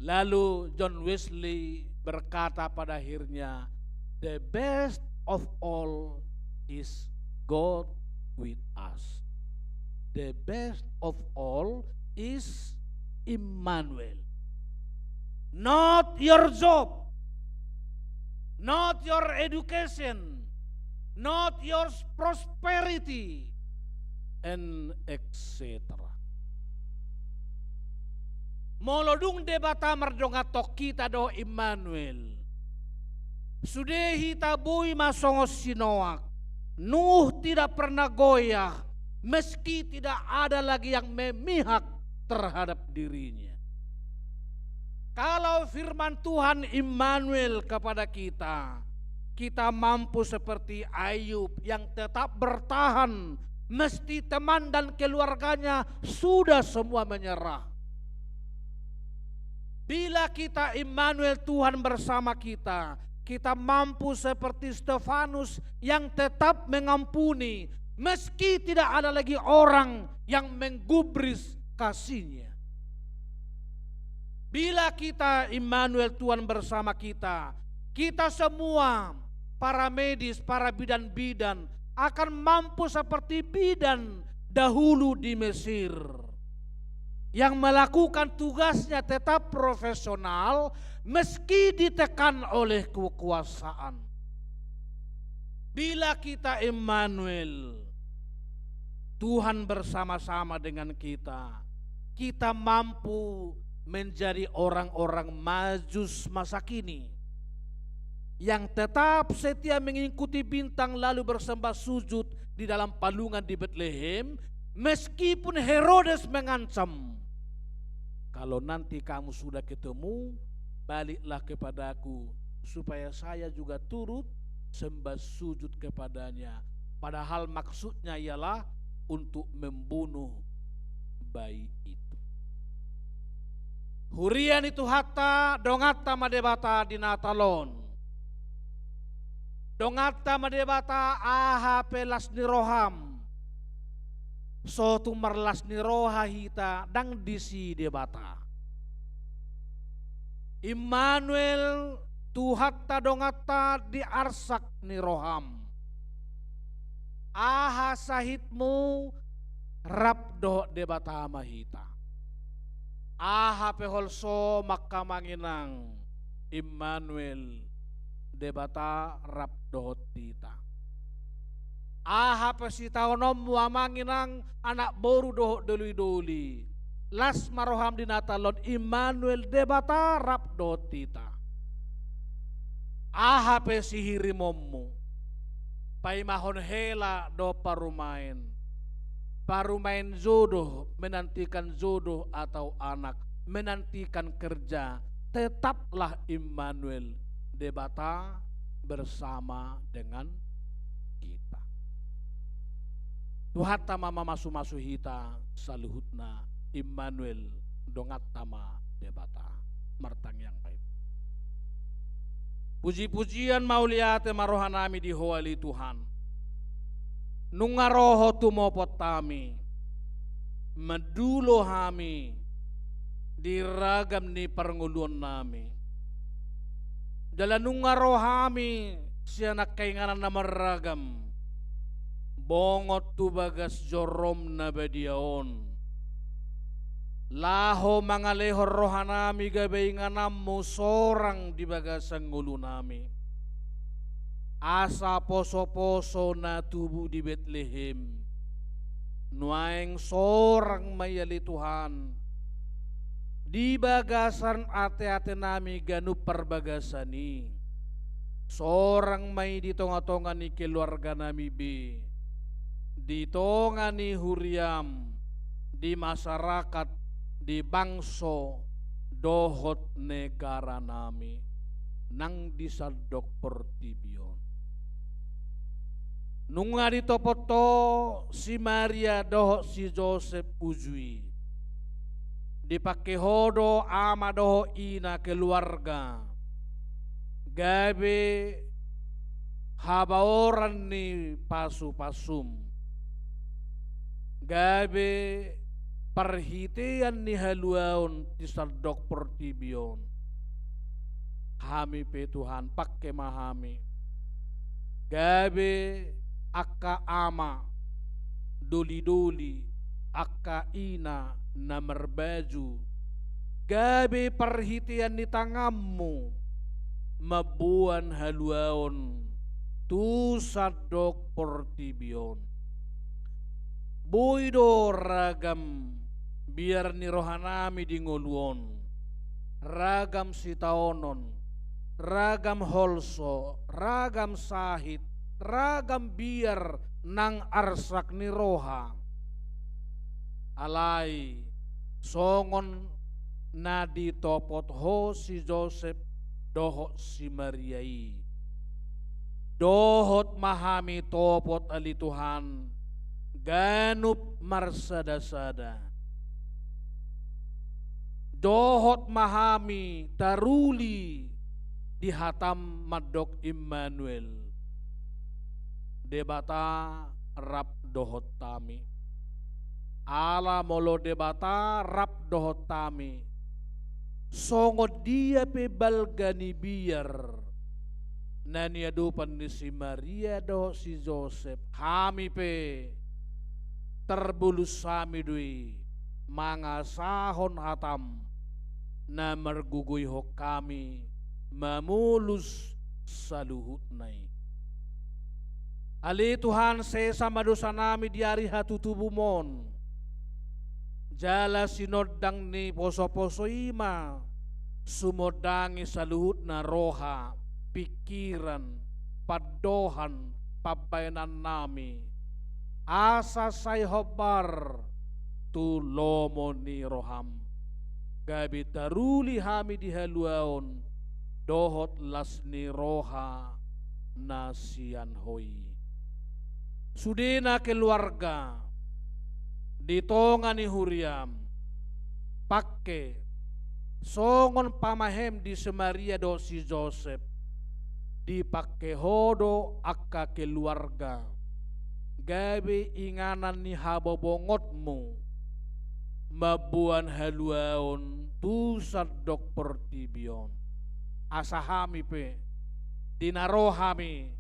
lalu John Wesley berkata pada akhirnya, "The best of all is God with us." The best of all is Immanuel. Not your job, not your education, not your prosperity, and et cetera. Molo dung Debata mardongan tu hita dohot Immanuel, sude hita boi ma songon si Noak. Nuh tidak pernah goyah, meski tidak ada lagi yang memihak terhadap dirinya. Kalau firman Tuhan Immanuel kepada kita, kita mampu seperti Ayub yang tetap bertahan, meski teman dan keluarganya sudah semua menyerah. Bila kita Immanuel, Tuhan bersama kita, kita mampu seperti Stefanus yang tetap mengampuni, meski tidak ada lagi orang yang menggubris kasihnya. Bila kita Immanuel, Tuhan bersama kita, kita semua, para medis, para bidan-bidan, akan mampu seperti bidan dahulu di Mesir, yang melakukan tugasnya tetap profesional meski ditekan oleh kekuasaan. Bila kita Immanuel, Tuhan bersama-sama dengan kita, kita mampu menjadi orang-orang majus masa kini yang tetap setia mengikuti bintang lalu bersembah sujud di dalam palungan di Betlehem, meskipun Herodes mengancam, "Kalau nanti kamu sudah ketemu, baliklah kepadaku, supaya saya juga turut sembah sujud kepadanya." Padahal maksudnya ialah untuk membunuh bayi itu. Huria ni Tuhanta, donganta ma Debata di Natal on. Donganta ma Debata, aha pe las ni roham. So tung marlas ni roha hita, ndang disi Debata. Immanuel, Tuhanta donganta di arsak ni roham. Aha sahitmu, rap dohot Debata ma hita. Aha pe holsom, angka amang inang, Immanuel, Debata rap dohot hita. Aha pe sitaononmu, amang inang, anak boru dohot doli-doli, las ma roham di Natal on, Immanuel, Debata rap dohot hita. Aha pe sihirimonmu, paimahon hela dohot parumaen. Parumaen jodoh, menantikan jodoh atau anak, menantikan kerja, tetaplah Immanuel, Debata bersama dengan kita. Tuhanta ma mamasumasu hita saluhutna, Immanuel, donganta ma Debata. Martangiang ma hita. Pujipujian mauliate ma rohanami di Ho ale Tuhan. Nunga ro Ho tumopot hami, mandulo hami di ragam ni parngoluannami. Jala nunga ro hami sian angka inganan na marragam, bongot tu bagas jorom na badia on, laho mangalehon rohanami gabe ingananmu sorang di bagasan ngolunami. Asa posoposo na tubu di Betlehem, nuaeng sorang ma i ale Tuhan di bagasan ateatenami ganup parbagasan i. Sorang ma i di tongatonga ni keluarganami be, di tonga ni huriam, di masyarakat, di bangso dohot negaranami nang di sandok portibi on. Nunga ditopot Ho si Maria dohot si Josep uju i. Dipangke Ho do ama dohot ina, keluarga, gabe habaoran ni pasupasum, gabe parhitean ni haluaon di sandok portibi on. Hami pe Tuhan, pangke ma hami gabe angka ama dolidoli, angka ina na marbaju, gabe parhitean ni tanganmu mamboan haluaon tu sandok portibi on. Boi do ragam biar ni rohanami di ngolu on, ragam sitaonon, ragam holso, ragam sahit, ragam biar nang arsak ni roha. Alai songon na ditopot Ho si Josep dohot si Maria i, dohot ma hami topot ale Tuhan ganup marsadasada. Dohot ma hami taruli di hatam mandok Immanuel, Debata rap dohot hami. Ala molo Debata rap dohot hami, songon dia pe balga ni biar na niadopan ni si Maria dohot si Josep, hami pe tarbolus hami do i mangasahon hatam na margogoihon hami mamolus saluhutna i. Ale Tuhan, sesa ma dosanami di ari hatutubum on. Jala sinondang ni posoposo i ma sumondangi saluhutna roha, pingkiran, pandohan, pambahenannami, asa sai hombar tu lomo ni roham, gabe taruli hami di haluaon dohot las ni roha na sian Ho i. Sudena keluarga di tonga ni huriam, pangke songon pamahem di si Maria dohot si Josep, dipangke Ho do angka keluarga gabe inganan ni habobongotmu mamboan haluaon tu sandok portibi on. Asa hami pe, di na ro hami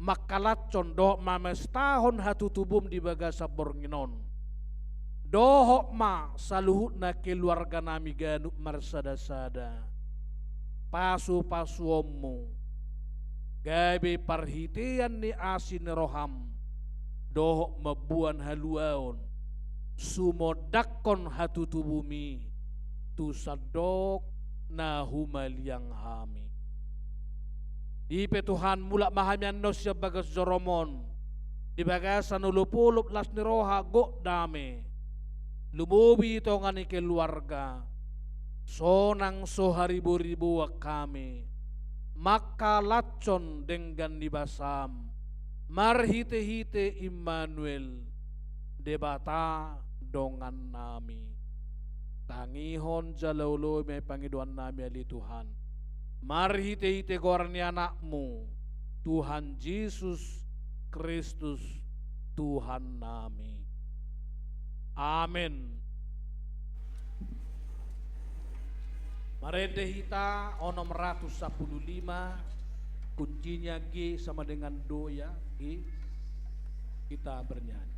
mangkalashon dohot mamestahon hatutubum di bagasan borngin on, dohot ma saluhutna keluarganami ganup marsadasada, pasupasuonmu gabe parhitean ni asi ni roham, dohot mamboan haluaon, sumondangkon hatutubum i tu sandok na humaliang hami. I pe Tuhan, mulak ma hami annon sian bagas joroM on, di bagasan olopolop, las ni roha, gok dame, lumobi di tonga ni keluarga, sonang so hariboriboan hami mangkalanhon denggan ni basaM, marhitehite Immanuel, Debata dongannami. Tangihon jala oloi ma i pangidoannami, ale Tuhan, marhitehite goar ni AnakMu, Tuhan Jesus Kristus, Tuhannami. Amen. Marende hita onom ratus sampulu lima, kuncinya G sama dengan do, ya, G. Kita bernyanyi.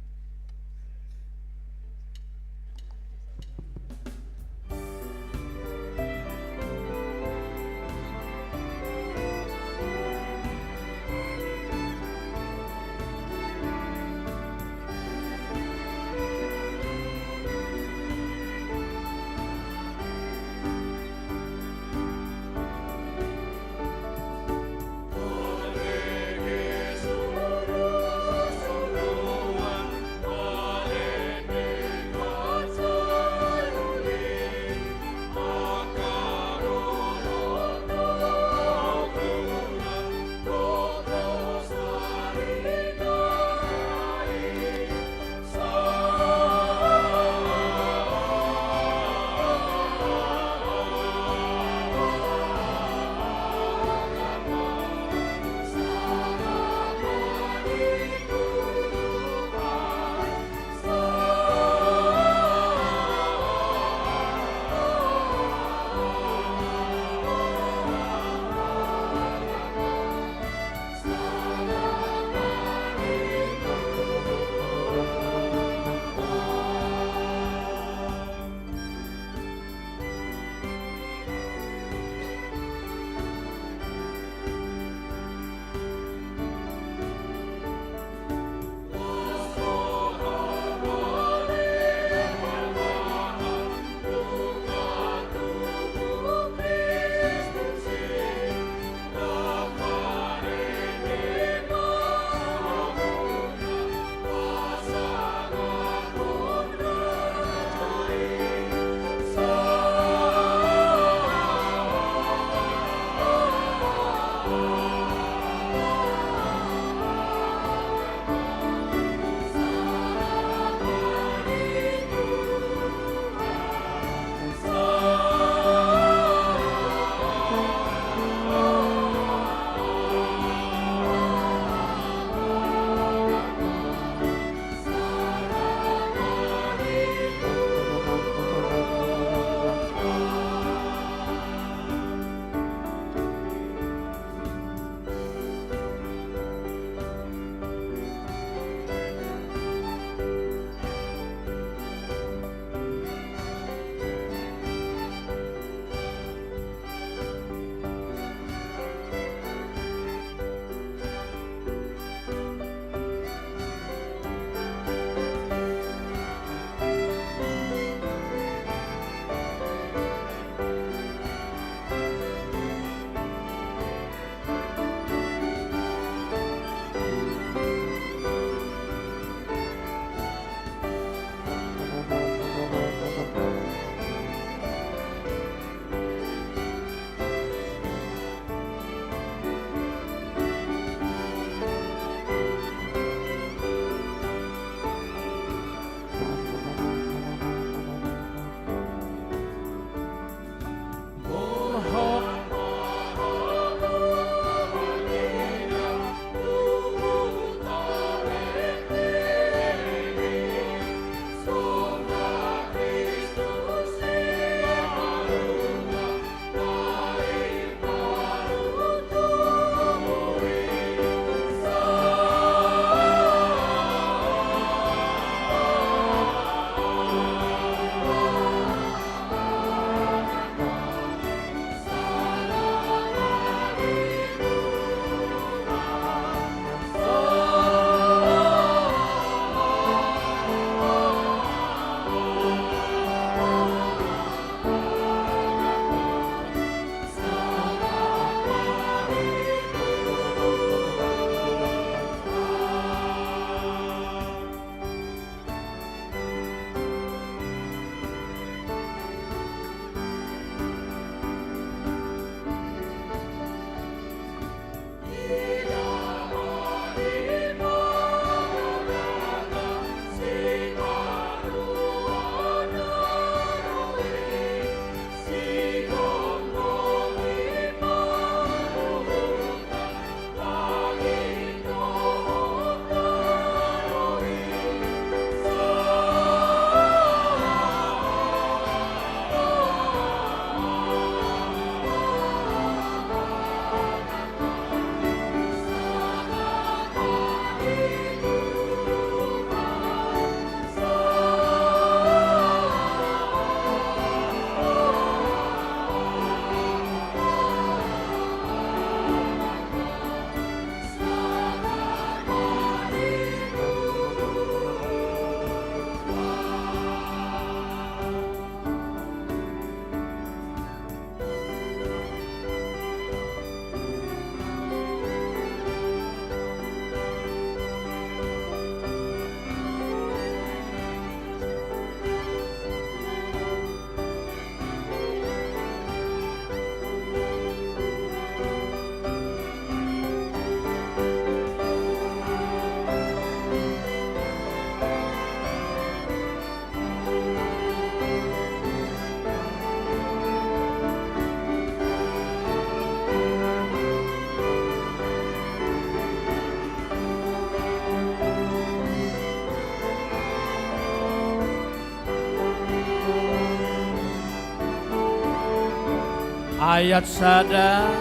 Ayat sada,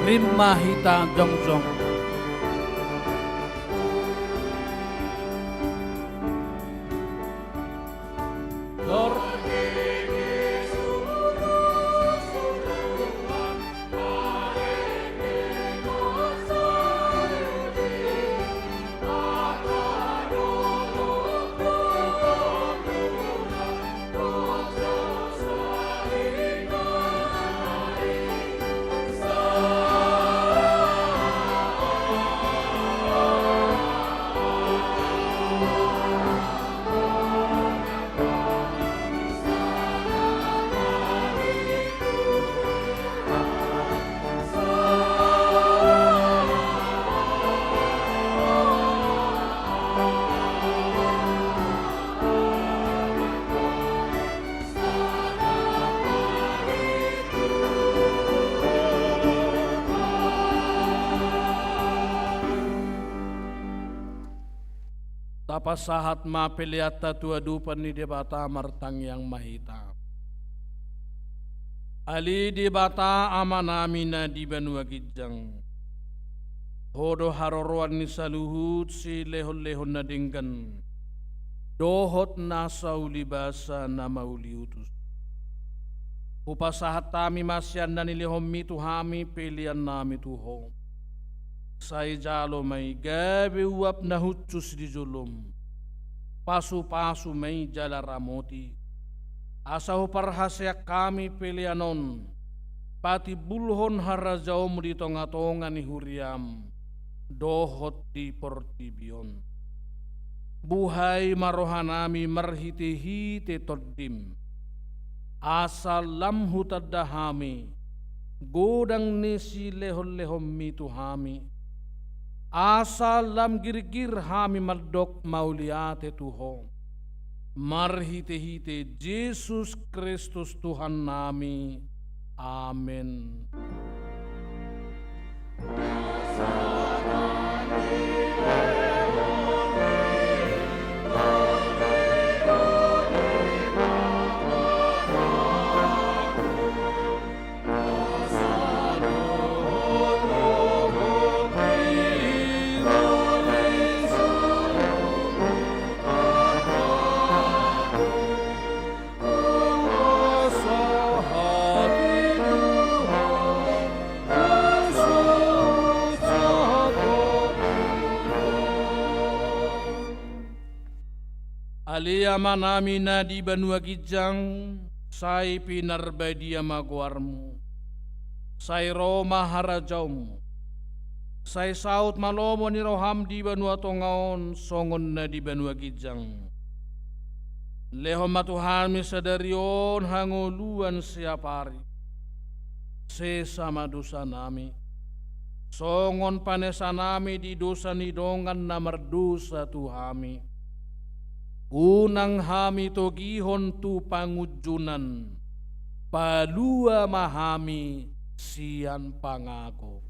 rap ma hita jongjong. Tapasahat ma peleanta tu adopan ni Debata, martangiang ma hita. Ale Debata Amanami na di banua ginjang, Ho do haroroan ni saluhut silehonlehon na denggan dohot nasa ulibasa na mauliutus. Hupasahat hami ma sian na nilehonMi tu hami peleannami tu Ho. Sai jalo ma i gabe uap na hushus di jolom. Pasupasu ma i jala ramoti, asa huparhaseang hami pelean on patimbulhon harajaonMu di tongatonga ni huriaM dohot di portibi on. Buhai ma rohanami marhitehite TondiM, asa lam hutanda hami godang ni silehonlehonMi tu hami, asa lam girgir hami mandok mauliate tu Ho. Marhitehite Jesus Kristus Tuhannami. Amen. Ale Amanami na di banua ginjang, sai pinarbadia ma goarMu. Sai ro ma harajaonMu. Sai saut ma lomo ni rohaM di banua tonga on songon na di banua ginjang. Lehon ma tu hami sadari on hangoluan siapari. Sesa ma dosanami, songon panesanami di dosa ni dongan na mardosa tu hami. Unang hami togihon tu pangunjunan, palua ma hami sian pangago.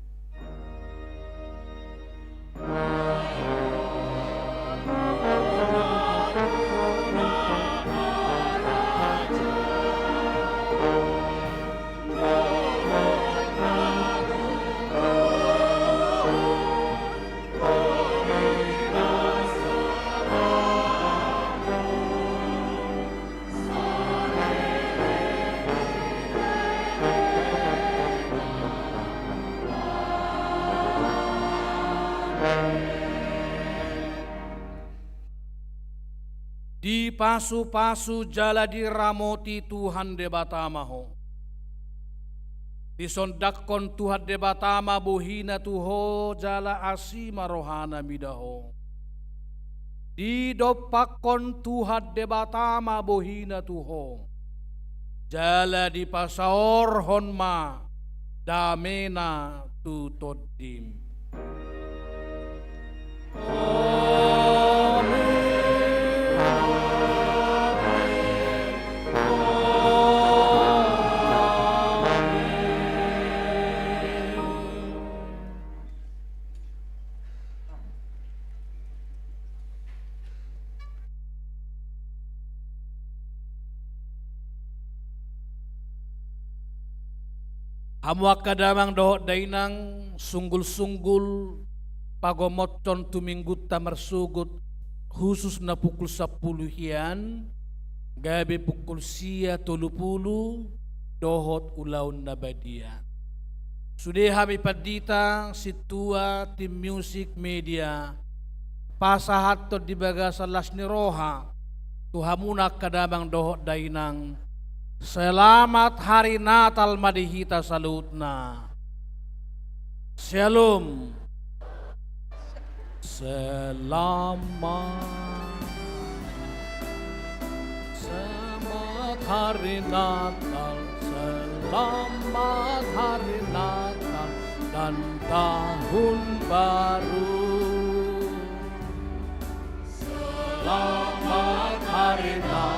Dipasupasu jala diramoti Tuhan Debata ma ho. Disondangkon Tuhan Debata ma bohina tu ho jala asi ma rohana mida ho. Didompakkon Tuhan Debata ma bohina tu ho, jala dipasaorhon ma damena tu tondim. Hamu angka damang dohot dainang, sunggul-sunggul pagomothon tu minggunta marsogot, khususna pukul sampulu hian, gabe pukul sia tolu pulu, dohot ulaon na badia. Sude hami pandita, sintua, tim musik, media, pasahathon di bagasan las ni roha tu hamuna angka damang dohot dainang, selamat hari Natal ma di hita saluhutna. Shalom. Selamat, selamat hari Natal, selamat hari Natal dan tahun baru. Selamat hari Natal.